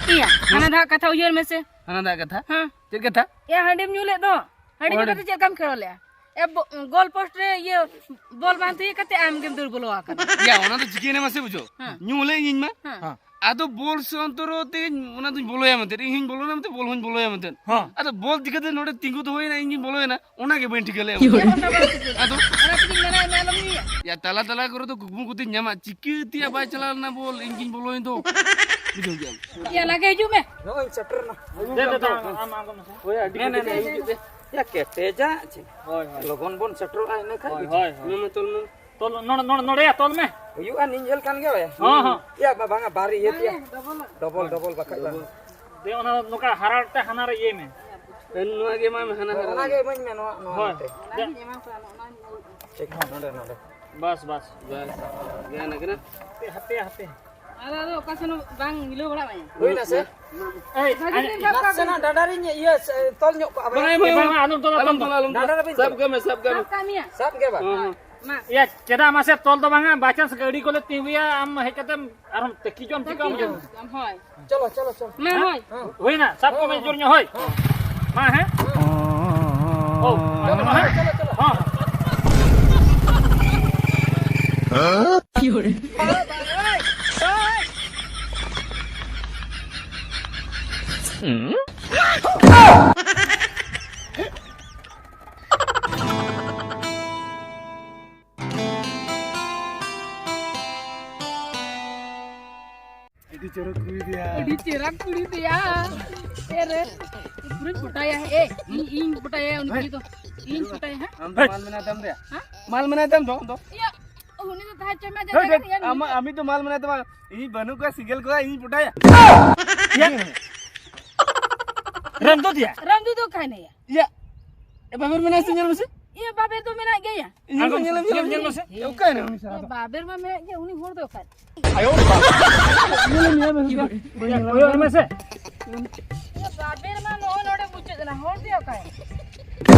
ᱤᱭᱟ, ᱦᱟᱱᱟ ᱫᱷᱟᱣ ᱠᱟᱛᱷᱟ ᱩᱭᱦᱟᱹᱨ ᱢᱮᱥᱮ᱾ ᱦᱟᱱᱟ ᱫᱷᱟᱣ ᱠᱟᱛᱷᱟ? ᱦᱮᱸ᱾ ᱪᱮᱫ ᱠᱟᱛᱷᱟ? ᱭᱟ, ᱦᱟᱺᱰᱤᱢ ᱧᱩ ᱞᱮᱫ ᱫᱚ, ᱦᱟᱺᱰᱤ ᱧᱩ ᱚᱸᱰᱮ᱾ ᱠᱟᱛᱮ ᱪᱮᱫ ᱞᱮᱠᱟᱢ ᱠᱷᱮᱞᱳ ᱞᱮᱜᱼᱟ? ᱮ, ᱵᱚ-, ᱜᱳᱞ ᱯᱳᱥᱴ ᱨᱮ ᱤᱭᱟᱹ ᱵᱚᱞ ᱵᱟᱝ ᱛᱷᱤᱭᱟᱹ ᱠᱟᱛᱮ ᱟᱢ ᱜᱮᱢ ᱫᱟᱹᱲ ᱵᱚᱞᱚ ᱟᱠᱟᱱᱟ᱾ ᱭᱟ, ᱚᱱᱟ ᱫᱚ ᱪᱤᱠᱟᱹᱭᱮᱱᱟ ᱢᱟᱥᱮ ᱵᱩᱡᱷᱟᱹᱣ? ᱦᱮᱸ᱾ ᱧᱩ ᱞᱮ ᱤᱧ ᱢᱟ᱾ ᱦᱮᱸ᱾ ᱟᱫᱚ ᱵᱚᱞ ᱥᱮ ᱚᱱᱛᱚᱨ ᱛᱮ ᱚᱱᱟ ᱫᱩᱧ ᱵᱚᱞᱚᱭᱟ ᱢᱮᱱᱛᱮ, ᱤᱧ ᱦᱚᱸᱧ ᱵᱚᱞᱚᱱᱟ ᱢᱮᱱᱛᱮ, ᱵᱚᱞ ᱦᱚᱸᱧ ᱵᱚᱞᱚᱭᱟ ᱢᱮᱱᱛᱮ᱾ ᱦᱮᱸ᱾ ᱟᱫᱚ ᱵᱚᱞ ᱪᱤᱠᱟᱹᱛᱮ ᱱᱚᱰᱮ ᱛᱤᱸᱜᱩ ᱫᱚᱦᱚᱭᱮᱱᱟ, ᱤᱧ ᱜᱤᱧ ᱵᱚᱞᱚᱭᱮᱱᱟ, ᱚᱱᱟ ᱜᱮ ᱵᱟᱹᱧ ᱴᱷᱤᱠᱟᱹ ᱞᱮᱫᱼᱟ᱾ ᱚᱱᱟ ᱵᱟᱝ ᱴᱷᱤᱠᱟᱹ᱾ ᱟᱫᱚ ᱚᱱᱟ ᱛᱮᱜᱤᱧ ᱢᱮᱱᱟ, ᱢᱮ ᱟᱞᱚᱢ ᱧᱩᱭᱟ᱾ ᱭᱟ, ᱛᱟᱞᱟ ᱛᱟᱞᱟ ᱠᱚᱨᱮ ᱫᱚ ᱠᱩᱠᱢᱩ ᱠᱚᱛᱮᱧ ᱧᱟᱢᱟ, ᱪᱤᱠᱟᱹ ᱛᱮᱭᱟ ᱵᱟᱭ ᱪᱟᱞᱟᱣ ᱞᱮᱱᱟ ᱵᱚᱞ, ᱤᱧ ᱜᱤᱧ ᱵᱚᱞᱚᱭᱮᱱ ᱫᱚ᱾ ᱵᱩᱡᱷᱟᱹᱣ ᱠᱮᱫᱟᱢ? ᱭᱟ, ᱞᱟᱜᱮ ᱦᱤᱡᱩᱜ ᱢᱮ᱾ ᱱᱚᱜᱼᱚᱭ ᱥᱮᱴᱮᱨ ᱮᱱᱟ᱾ ᱫᱮ, ᱫᱮ, ᱫᱮ, ᱟᱢ, ᱟᱢ, ᱟᱢ, ᱟᱢ᱾ ᱦᱳᱭ, ᱟᱹᱰᱤ ᱱᱮ, ᱱᱮ, ᱠᱟᱹᱴᱤᱡ ᱱᱮ, ᱦᱤᱡᱩᱜ ᱱᱮ᱾ ᱯᱮ᱾ ᱭᱟ, ᱠᱮᱴᱮᱡᱟ, ᱪᱮ᱾ ᱦᱳᱭ, ᱦᱳᱭ᱾ ᱞᱚᱜᱚᱱ ᱵᱚᱱ ᱥᱮᱴᱮᱨᱚᱜᱼᱟ, ᱤᱱᱟᱹ ᱠᱷᱟᱱ᱾ ᱦᱳᱭ, ᱦᱳᱭ, ᱦᱳᱭ᱾ ᱢᱮ, ᱢᱮ, ᱛᱚᱞ ᱢᱮ᱾ ᱛᱚᱞ, ᱱᱚᱰᱮ, ᱱᱚᱰᱮ, ᱱᱚᱰᱮᱭᱟ, ᱛᱚᱞ ᱢᱮ᱾ ᱦᱩᱭᱩᱜᱼᱟ, ᱱᱤᱧ ᱧᱮᱞ ᱠᱟᱱ ᱜᱮᱭᱟ, ᱵᱟᱭᱟ᱾ ᱦᱚᱸ, ᱦᱚᱸ᱾ ᱭᱟ, ᱵᱟ-, ᱵᱟᱝᱟ, ᱵᱟᱨ ᱤᱭᱟᱹ ᱛᱮᱭᱟ᱾ ᱰᱚᱵᱚᱞ, ᱰᱚᱵᱚᱞ ᱵᱟᱠᱷᱟᱡ ᱵᱟᱝ᱾ ᱫᱮ, ᱚᱱᱟ ᱱᱚᱝᱠᱟ ᱦᱟᱨᱟ ᱛᱮ ᱦᱟᱱᱟ ᱨᱮ ᱤᱭᱟᱹᱭ ᱢᱮ᱾ ᱱᱚᱣᱟ ᱜᱮ ᱮᱢᱟᱭ ᱢᱮ, ᱦᱟᱱᱟ ᱦᱟᱨᱟ ᱚᱱᱟ ᱨᱮ᱾ ᱜᱮ ᱤᱢᱟᱹᱧ ᱢᱮ, ᱱᱚᱣᱟ, ᱱᱚᱣᱟ ᱦᱳᱭ᱾ ᱱᱚᱛᱮ᱾ ᱫᱮ᱾ ᱴᱷᱤᱠ, ᱱᱚᱰᱮ, ᱱᱚᱰᱮ᱾ ᱵᱟᱥ, ᱵᱟᱥ᱾ ᱵᱟᱥ, ᱜᱟᱱ ᱟᱠᱟᱱᱟ᱾ ᱦᱟᱯᱮ, ᱦᱟᱯᱮ, ᱦᱟᱯᱮ᱾ ᱟᱫᱚ, ᱟᱫᱚ ᱚᱠᱟ ᱥᱮᱱ ᱦᱚᱸ ᱵᱟᱝ ᱢᱤᱞᱟᱹᱣ ᱵᱟᱲᱟᱜ ᱢᱟ᱾ ᱦᱩᱭᱱᱟ ᱥᱮ? ᱮᱭ, ᱵᱷᱟᱹᱜᱤ ᱟᱹᱰᱤ ᱴᱷᱤᱠ ᱜᱟᱯᱟ ᱱᱟᱥᱮᱱᱟᱜ ᱰᱟᱸᱰᱟ ᱨᱤᱧ ᱤᱭᱟᱹ ᱥᱮ, ᱛᱚᱞ ᱧᱚᱜ ᱠᱚᱜᱼᱟ᱾ ᱵᱟᱝ, ᱵᱟᱝ, ᱵᱟᱝ, ᱟᱞᱚᱢ ᱛᱚᱞᱟ, ᱟᱞᱚᱢ ᱛᱚᱞᱟ᱾ ᱰᱟᱸᱰᱟ ᱨᱮᱵᱤᱱ ᱥᱟᱵ ᱛᱚᱞ᱾ ᱠᱟᱜ ᱢᱮ, ᱥᱟᱵ ᱠᱟᱜ ᱢᱮ᱾ ᱥᱟᱵ ᱠᱟᱜ ᱢᱮᱭᱟ᱾ ᱥᱟᱵ ᱜᱮ ᱵᱟᱝ? ᱦᱮᱸ, ᱦᱮᱸ᱾ ᱢᱟ᱾ ᱭᱟ, ᱪᱮᱫᱟᱜ ᱢᱟᱥᱮ ᱛᱚᱞ ᱫᱚ ᱵᱟᱝᱟ, by chance ᱜᱟᱹᱰᱤ ᱠᱚᱞᱮ ᱛᱤᱸᱜᱩᱭᱟ, ᱟᱢ ᱦᱮᱡ ᱠᱟᱛᱮᱢ ᱟᱨᱦᱚᱸ ᱛᱟᱹᱠᱤᱡᱚᱜ ᱟᱢ, ᱪᱤᱠᱟᱹᱢ ᱵᱩᱡᱷᱟᱹᱣᱟ? ᱦᱳᱭ᱾ ᱪᱚᱞᱚ, ᱪᱚᱞᱚ, ᱪᱚᱞᱚ᱾ ᱢᱟ, ᱦᱳᱭ᱾ ᱦᱩᱭᱱᱟ, ᱥᱟᱵ ᱠᱚᱢᱮ ᱡᱳᱨ ᱧᱚᱜ, ᱦᱳᱭ᱾ ᱢᱟ, ᱦᱮᱸ? ᱚ, ᱪᱚᱞᱚ, ᱢᱟ, ᱦᱮᱸ? ᱪᱚᱞᱚ, ᱪᱚᱞᱚ᱾ ᱦᱚᱸ᱾ ᱟᱹᱰᱤ ᱪᱚᱨᱚᱠ ᱠᱩᱲᱤ ᱫᱮᱭᱟ᱾ ᱟᱹᱰᱤ ᱪᱮᱦᱨᱟ ᱠᱩᱲᱤ ᱫᱮᱭᱟ᱾ ᱮ ᱨᱮ, ᱯᱩᱨᱟᱹᱧ ᱯᱚᱴᱟᱭᱟ᱾ ᱮ, ᱤᱧ, ᱤᱧ ᱯᱚᱴᱟᱭᱟ ᱩᱱᱤ ᱠᱩᱲᱤ ᱫᱚ᱾ ᱤᱧ ᱯᱚᱴᱟᱭᱟ, ᱦᱮᱸ? ᱟᱢ ᱫᱚ ᱢᱟᱞ ᱢᱮᱱᱟᱜ ᱛᱟᱢ ᱫᱮᱭᱟ? ᱦᱮᱸ? ᱢᱟᱞ ᱢᱮᱱᱟᱜ ᱛᱟᱢ ᱫᱚ, ᱫᱚ? ᱤᱭᱟᱹ, ᱩᱱᱤ ᱫᱚ ᱛᱟᱦᱮᱸ ᱦᱚᱪᱚᱭ ᱢᱮ, ᱦᱮᱸ, ᱡᱟᱭᱜᱟ ᱦᱮᱸ, ᱨᱮ, ᱤᱭᱟᱹ, ᱟᱢᱟᱜ, ᱟᱢᱤ ᱫᱚ ᱢᱟᱞ ᱢᱮᱱᱟᱜ ᱛᱟᱢᱟ᱾ ᱤᱧ ᱵᱟᱹᱱᱩᱜ ᱠᱚᱣᱟ, single ᱠᱚᱣᱟ, ᱤᱧ ᱯᱚᱴᱟᱭᱟ᱾ ᱤᱭᱟᱹ᱾ ᱨᱟᱢᱫᱩ ᱫᱮᱭᱟ? ᱨᱟᱢᱫᱩ ᱫᱚ ᱚᱠᱟᱭ ᱱᱟᱭᱟ? ᱤᱭᱟᱹ᱾ ᱮ, ᱵᱟᱵᱮᱨ ᱢᱮᱱᱟᱭᱟ ᱥᱮ, ᱧᱮᱞ ᱢᱮᱥᱮ᱾ ᱤᱭᱟᱹ, ᱵᱟᱵᱮᱨ ᱫᱚ ᱢᱮᱱᱟᱜ ᱜᱮᱭᱟ᱾ ᱤᱧ ᱫᱚ ᱟᱬᱜᱚ ᱧᱮᱞ ᱢᱮᱥᱮ, ᱧᱮᱞ, ᱧᱮᱞ ᱢᱮᱥᱮ᱾ ᱮ, ᱚᱠᱟᱭ ᱱᱟᱭ ᱩᱱᱤ ᱥᱟᱞᱟ ᱫᱚ? ᱵᱟᱵᱮᱨ ᱢᱟ ᱢᱮᱱᱟᱜ ᱜᱮᱭᱟ, ᱩᱱᱤ ᱦᱚᱲ ᱫᱚ ᱚᱠᱟᱭ? ᱟᱭᱳ ᱵᱟᱵᱟ᱾ ᱧᱮᱞ ᱢᱮᱭᱟ ᱢᱮᱱᱛᱮ᱾ ᱠᱚᱭᱚᱜ ᱢᱮᱥᱮ᱾ ᱤᱭᱟᱹ, ᱵᱟᱵᱮᱨ ᱢᱟ ᱱᱚᱜᱼᱚᱭ ᱱᱚᱰᱮ ᱢᱩᱪᱟᱹᱫ ᱮᱱᱟ, ᱦᱚᱲ ᱫᱚ ᱚᱠᱟᱭ?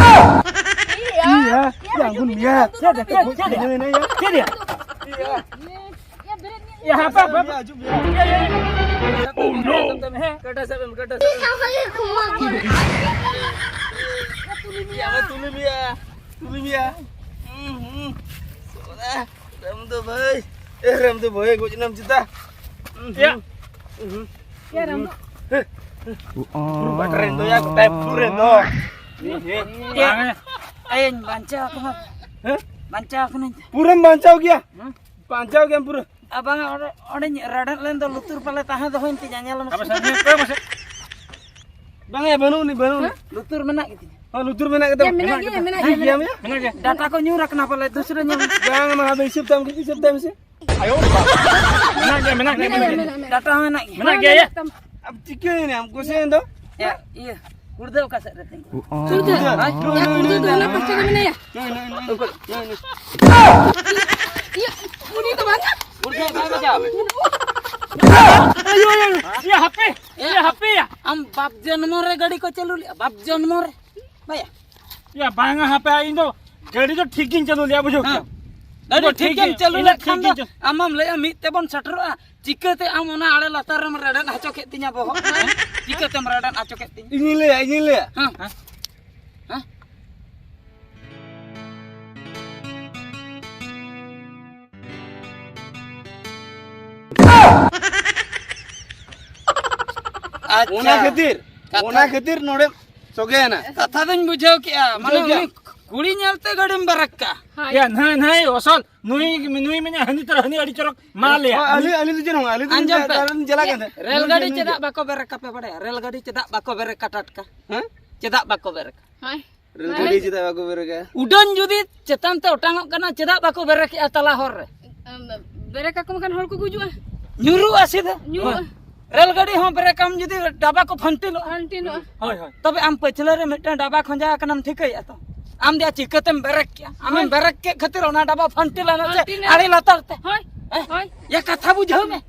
ᱤᱭᱟᱹ, ᱤᱭᱟᱹ, ᱤᱭᱟᱹ, ᱤᱭᱟᱹ, ᱦᱤᱡᱩᱜ ᱵᱤᱱ, ᱤᱭᱟᱹ, ᱦᱤᱡᱩᱜ ᱵᱤᱱ, ᱤᱭᱟᱹ, ᱦᱤᱡᱩᱜ ᱵᱤᱱ᱾ ᱪᱮᱫ ᱫᱮᱭᱟ? ᱤᱭᱟᱹ, ᱤᱭᱟᱹ, ᱵᱮᱨᱮᱫ ᱧᱮᱞ ᱤᱭᱟᱹ, ᱦᱟᱯᱮ, ᱦᱟᱯᱮ, ᱦᱟᱯᱮ᱾ ᱦᱤᱡᱩᱜ ᱵᱤᱱ᱾ Oh, no. ᱦᱮᱸ, ᱠᱟᱴᱟ ᱥᱟᱵ ᱮᱢ, ᱠᱟᱴᱟ ᱥᱟᱵ ᱮᱢ᱾ ᱤᱭᱟᱹ, ᱛᱩᱞᱤ ᱢᱮᱭᱟ᱾ ᱤᱭᱟᱹ, ᱛᱩᱞᱤ ᱢᱮᱭᱟ᱾ ᱛᱩᱞᱤ ᱢᱮᱭᱟ᱾ ᱦᱩᱸ, ᱦᱩᱸ᱾ ᱥᱚᱨᱟ, ᱨᱟᱢᱫᱩ ᱵᱷᱟᱹᱭ᱾ ᱮ, ᱨᱟᱢᱫᱩ ᱵᱷᱟᱹᱭ, ᱜᱚᱡ ᱮᱱᱟᱢ ᱪᱮᱛᱟ? ᱦᱩᱸ, ᱭᱟ᱾ ᱦᱩᱸ, ᱦᱩᱸ᱾ ᱭᱟ, ᱨᱟᱢᱫᱩ᱾ ᱦᱮ᱾ ᱯᱩᱨᱟᱹ ᱵᱟᱴᱨᱮᱱ ᱫᱚ ᱭᱟ, ᱜᱚᱴᱟᱭ ᱯᱩᱨᱟᱹ ᱫᱚ᱾ ᱦᱮ, ᱦᱮ᱾ ᱵᱟᱝ᱾ ᱮᱭ, ᱵᱟᱧᱪᱟᱣ ᱟᱠᱟᱱᱟ᱾ ᱦᱮ? ᱵᱟᱧᱪᱟᱣ ᱟᱠᱟᱱᱟᱹᱧ᱾ ᱯᱩᱨᱟᱹᱢ ᱵᱟᱧᱪᱟᱣ ᱜᱮᱭᱟ? ᱦᱮᱸ᱾ ᱵᱟᱧᱪᱟᱣ ᱜᱮᱭᱟᱢ ᱯᱩᱨᱟᱹ? ᱟᱨ ᱵᱟᱝᱟ, ᱚᱸᱰᱮ, ᱚᱸᱰᱮᱧ ᱨᱟᱰᱮᱫ ᱞᱮᱱ ᱫᱚ ᱞᱩᱛᱩᱨ ᱯᱟᱞᱮ ᱛᱟᱦᱮᱸ ᱫᱚᱦᱚᱭᱮᱱ ᱛᱤᱧᱟ, ᱧᱮᱞ ᱢᱮᱥᱮ᱾ ᱟᱯᱮ ᱥᱟᱺᱜᱤᱧ ᱧᱚᱜ ᱠᱚᱭᱚᱜ ᱢᱮᱥᱮ᱾ ᱵᱟᱝᱟ, ᱵᱟᱹᱱᱩᱜ ᱟᱹᱱᱤᱡ, ᱵᱟᱹᱱᱩᱜ ᱟᱹᱱᱤᱡ᱾ ᱦᱮᱸ? ᱞᱩᱛᱩᱨ ᱢᱮᱱᱟᱜ ᱜᱮᱛᱤᱧᱟ᱾ ᱦᱮᱸ, ᱞᱩᱛᱩᱨ ᱢᱮᱱᱟᱜ ᱜᱮᱛᱟᱢᱟ? ᱦᱮᱸ, ᱢᱮᱱᱟᱜ ᱜᱮᱭᱟ, ᱢᱮᱱᱟᱜ ᱜᱮᱭᱟ᱾ ᱰᱟᱴᱟ ᱠᱚ ᱧᱩᱨ ᱟᱠᱟᱱᱟ ᱯᱟᱞᱮ, ᱫᱩᱥᱨᱟᱹ ᱧᱮᱞ ᱢᱮ᱾ ᱵᱟᱝ, ᱢᱟ, ᱟᱫᱚ ᱦᱤᱥᱟᱹᱵ ᱛᱟᱢ, ᱦᱤᱥᱟᱹᱵ ᱛᱟᱭ ᱢᱮᱥᱮ᱾ ᱟᱭᱳ ᱵᱟᱵᱟ᱾ ᱢᱮᱱᱟᱜ ᱜᱮᱭᱟ, ᱢᱮᱱᱟᱜ ᱜᱮᱭᱟ, ᱢᱮᱱᱟᱜ ᱜᱮᱭᱟ, ᱢᱮᱱᱟᱜ ᱜᱮᱭᱟ᱾ ᱰᱟᱴᱟ ᱦᱚᱸ ᱢᱮᱱᱟᱜ ᱜᱮᱭᱟ᱾ ᱢᱮᱱᱟᱜ ᱜᱮᱭᱟ, ᱭᱟ᱾ ᱟᱢ ᱪᱤᱠᱟᱹᱭᱮᱱᱟᱢ? ᱠᱩᱥᱤᱭᱮᱱ ᱫᱚ? ᱭᱟ, ᱤᱭᱟᱹ, ᱜᱩᱲᱫᱟᱹ ᱚᱠᱟ ᱥᱮᱫ ᱨᱮ ᱛᱤᱧ? ᱜᱩᱲᱫᱟᱹ? ᱦᱮᱸ? ᱭᱟ, ᱜᱩᱲᱫᱟᱹ ᱫᱚ ᱚᱱᱟ ᱯᱟᱥᱴᱟ ᱨᱮ ᱢᱮᱱᱟᱭᱟ᱾ ᱱᱩᱭ, ᱱᱩᱭ, ᱱᱩᱭ, ᱱᱩᱭ, ᱱᱩᱭ᱾ ᱤᱭᱟᱹ, ᱩᱱᱤ ᱫᱚ ᱵᱟᱝᱟ᱾ ᱜᱩᱲᱫᱟᱹ ᱵᱟᱭ ᱵᱟᱡᱟᱣ᱾ ᱟᱭᱳ, ᱟᱭᱳ, ᱟᱭᱳ, ᱦᱟᱯᱮ, ᱮ, ᱭᱟ, ᱦᱟᱯᱮ, ᱭᱟ᱾ ᱟᱢ ᱵᱟᱯ ᱡᱚᱱᱢᱚ ᱨᱮ ᱜᱟᱹᱰᱤ ᱠᱚ ᱪᱟᱹᱞᱩ ᱞᱮᱜᱼᱟ? ᱵᱟᱯ ᱡᱚᱱᱢᱚ ᱨᱮ? ᱵᱟᱭᱟ᱾ ᱭᱟ, ᱵᱟᱝᱟ, ᱦᱟᱯᱮ, ᱤᱧ ᱫᱚ ᱜᱟᱹᱰᱤ ᱫᱚ ᱴᱷᱤᱠ ᱜᱤᱧ ᱪᱟᱹᱞᱩ ᱞᱮᱜᱼᱟ, ᱵᱩᱡᱷᱟᱹᱣ ᱦᱮᱸ᱾ ᱠᱮᱫᱟᱢ? ᱜᱟᱹᱰᱤ ᱤᱧ ᱫᱚ ᱴᱷᱤᱠ ᱴᱷᱤᱠ ᱜᱮᱢ ᱜᱤᱧ, ᱪᱟᱹᱞᱩ ᱤᱧ ᱫᱚ ᱞᱮᱠᱷᱟᱱ ᱴᱷᱤᱠ ᱫᱚ ᱜᱤᱧ ᱪᱟᱹᱞᱩ᱾ ᱟᱢᱮᱢ ᱞᱟᱹᱭᱟ, ᱢᱤᱫ ᱛᱮᱵᱚᱱ ᱥᱮᱴᱮᱨᱚᱜᱼᱟ᱾ ᱪᱤᱠᱟᱹᱛᱮ ᱟᱢ ᱚᱱᱟ ᱟᱲᱮ ᱞᱟᱛᱟᱨ ᱨᱮᱢ ᱨᱮᱰᱮᱫ ᱦᱚᱪᱚ ᱠᱮᱫ ᱛᱤᱧᱟ ᱵᱚᱦᱚᱜ? ᱦᱮᱸ? ᱪᱤᱠᱟᱹᱛᱮᱢ ᱨᱮᱰᱮᱫ ᱦᱚᱪᱚ ᱠᱮᱫ ᱛᱤᱧᱟ? ᱤᱧᱤᱧ ᱞᱟᱹᱭᱟ, ᱤᱧᱤᱧ ᱞᱟᱹᱭᱟ᱾ ᱦᱮᱸ? ᱦᱮᱸ? ᱦᱮᱸ? ᱟᱪᱪᱷᱟ᱾ ᱚᱱᱟ ᱠᱷᱟᱹᱛᱤᱨ, ᱠᱟᱛᱷᱟ ᱚᱱᱟ ᱠᱷᱟᱹᱛᱤᱨ ᱱᱚᱰᱮ ᱥᱚᱜᱮᱭᱮᱱᱟ᱾ ᱠᱟᱛᱷᱟ ᱫᱚᱧ ᱵᱩᱡᱷᱟᱹᱣ ᱠᱮᱜᱼᱟ, ᱢᱟᱱᱮ ᱵᱩᱡᱷᱟᱹᱣ ᱠᱮᱜᱼᱟᱢ? ᱩᱱᱤ ᱠᱩᱲᱤ ᱧᱮᱞᱛᱮ ᱜᱟᱹᱰᱤᱢ ᱵᱮᱨᱮᱠ ᱠᱟᱜᱼᱟ᱾ ᱦᱳᱭ᱾ ᱭᱟ, ᱱᱟᱹᱭ, ᱱᱟᱹᱭ, ᱚᱥᱚᱞ, ᱱᱩᱭ, ᱱᱩᱭ ᱢᱮᱱᱟ ᱦᱟᱹᱱᱤ ᱛᱚᱨᱟ, ᱦᱟᱹᱱᱤ ᱟᱹᱰᱤ ᱪᱚᱨᱚᱠ, ᱢᱟ ᱞᱟᱹᱭᱟ᱾ ᱟᱹᱞᱤᱧ, ᱟᱹᱞᱤᱧ ᱫᱚ ᱪᱮᱫ ᱦᱚᱸ ᱵᱟᱝ, ᱟᱹᱞᱤᱧ ᱫᱚ ᱟᱸᱡᱚᱢ ᱯᱮ᱾ ᱫᱟᱬᱟᱱ ᱪᱟᱞᱟᱜ ᱠᱟᱱ ᱛᱟᱦᱮᱸᱫ᱾ ᱨᱮᱞ ᱜᱟᱹᱰᱤ ᱱᱩᱭ ᱪᱮᱫᱟᱜ ᱵᱟᱠᱚ ᱵᱮᱨᱮᱠᱟ ᱯᱮ ᱵᱟᱲᱟᱭᱟ? ᱨᱮᱞ ᱜᱟᱹᱰᱤ ᱪᱮᱫᱟᱜ ᱵᱟᱠᱚ ᱵᱮᱨᱮᱠᱟ ᱴᱟᱴᱠᱟ? ᱦᱮᱸ? ᱪᱮᱫᱟᱜ ᱵᱟᱠᱚ ᱵᱮᱨᱮᱠᱟ? ᱦᱳᱭ᱾ ᱨᱮᱞ ᱜᱟᱹᱰᱤ ᱪᱮᱫᱟᱜ ᱵᱟᱠᱚ ᱵᱮᱨᱮᱠᱟ? ᱩᱰᱟᱹᱱ ᱡᱩᱫᱤ ᱪᱮᱛᱟᱱ ᱛᱮ ᱚᱴᱟᱝᱚᱜ ᱠᱟᱱᱟ, ᱪᱮᱫᱟᱜ ᱵᱟᱠᱚ ᱵᱮᱨᱮᱠᱮᱜᱼᱟ ᱛᱟᱞᱟ ᱦᱚᱨ ᱨᱮ? ᱟᱢ, ᱵᱮᱨᱮᱠ ᱟᱠᱚ ᱢᱮᱱᱠᱷᱟᱱ ᱦᱚᱲ ᱠᱚ ᱜᱩᱡᱩᱜᱼᱟ᱾ ᱧᱩᱨᱩᱜᱼᱟ ᱥᱤᱫᱷᱟᱹ᱾ ᱧᱩᱨᱩᱜᱼᱟ᱾ ᱨᱮᱞ ᱜᱟᱹᱰᱤ ᱦᱚᱸ ᱵᱮᱨᱮᱠ ᱟᱢ ᱡᱩᱫᱤ ᱰᱟᱵᱟ ᱠᱚ ᱯᱷᱟᱱᱴᱤᱞᱚᱜᱼᱟ᱾ ᱯᱷᱟᱱᱴᱤᱞᱚᱜᱼᱟ᱾ ᱦᱳᱭ, ᱦᱳᱭ᱾ ᱛᱚᱵᱮ ᱟᱢ ᱯᱟᱹᱪᱷᱞᱟᱹ ᱨᱮ ᱢᱤᱫᱴᱟᱝ ᱰᱟᱵᱟ ᱠᱷᱚᱸᱡᱟ ᱟᱠᱟᱱᱟᱢ ᱴᱷᱤᱠᱟᱹᱭᱮᱫᱼᱟ ᱛᱚ? ᱟᱢ ᱫᱚ ᱪᱤᱠᱟᱹᱛᱮᱢ ᱵᱮᱨᱮᱠ ᱠᱮᱜᱼᱟ? ᱟᱢᱮᱢ ᱦᱳᱭ᱾ ᱵᱮᱨᱮᱠ ᱠᱮᱫ ᱠᱷᱟᱹᱛᱤᱨ ᱚᱱᱟ ᱰᱟᱵᱟ ᱯᱷᱟᱱᱴᱤᱞ ᱮᱱᱟ ᱥᱮ ᱯᱷᱟᱱᱴᱤᱞ ᱮᱱᱟ᱾ ᱟᱲᱮ ᱞᱟᱛᱟᱨ ᱛᱮ? ᱦᱳᱭ, ᱦᱮᱸ? ᱦᱳᱭ᱾ ᱭᱟ, ᱠᱟᱛᱷᱟ ᱵᱩᱡᱷᱟᱹᱣ ᱢᱮ᱾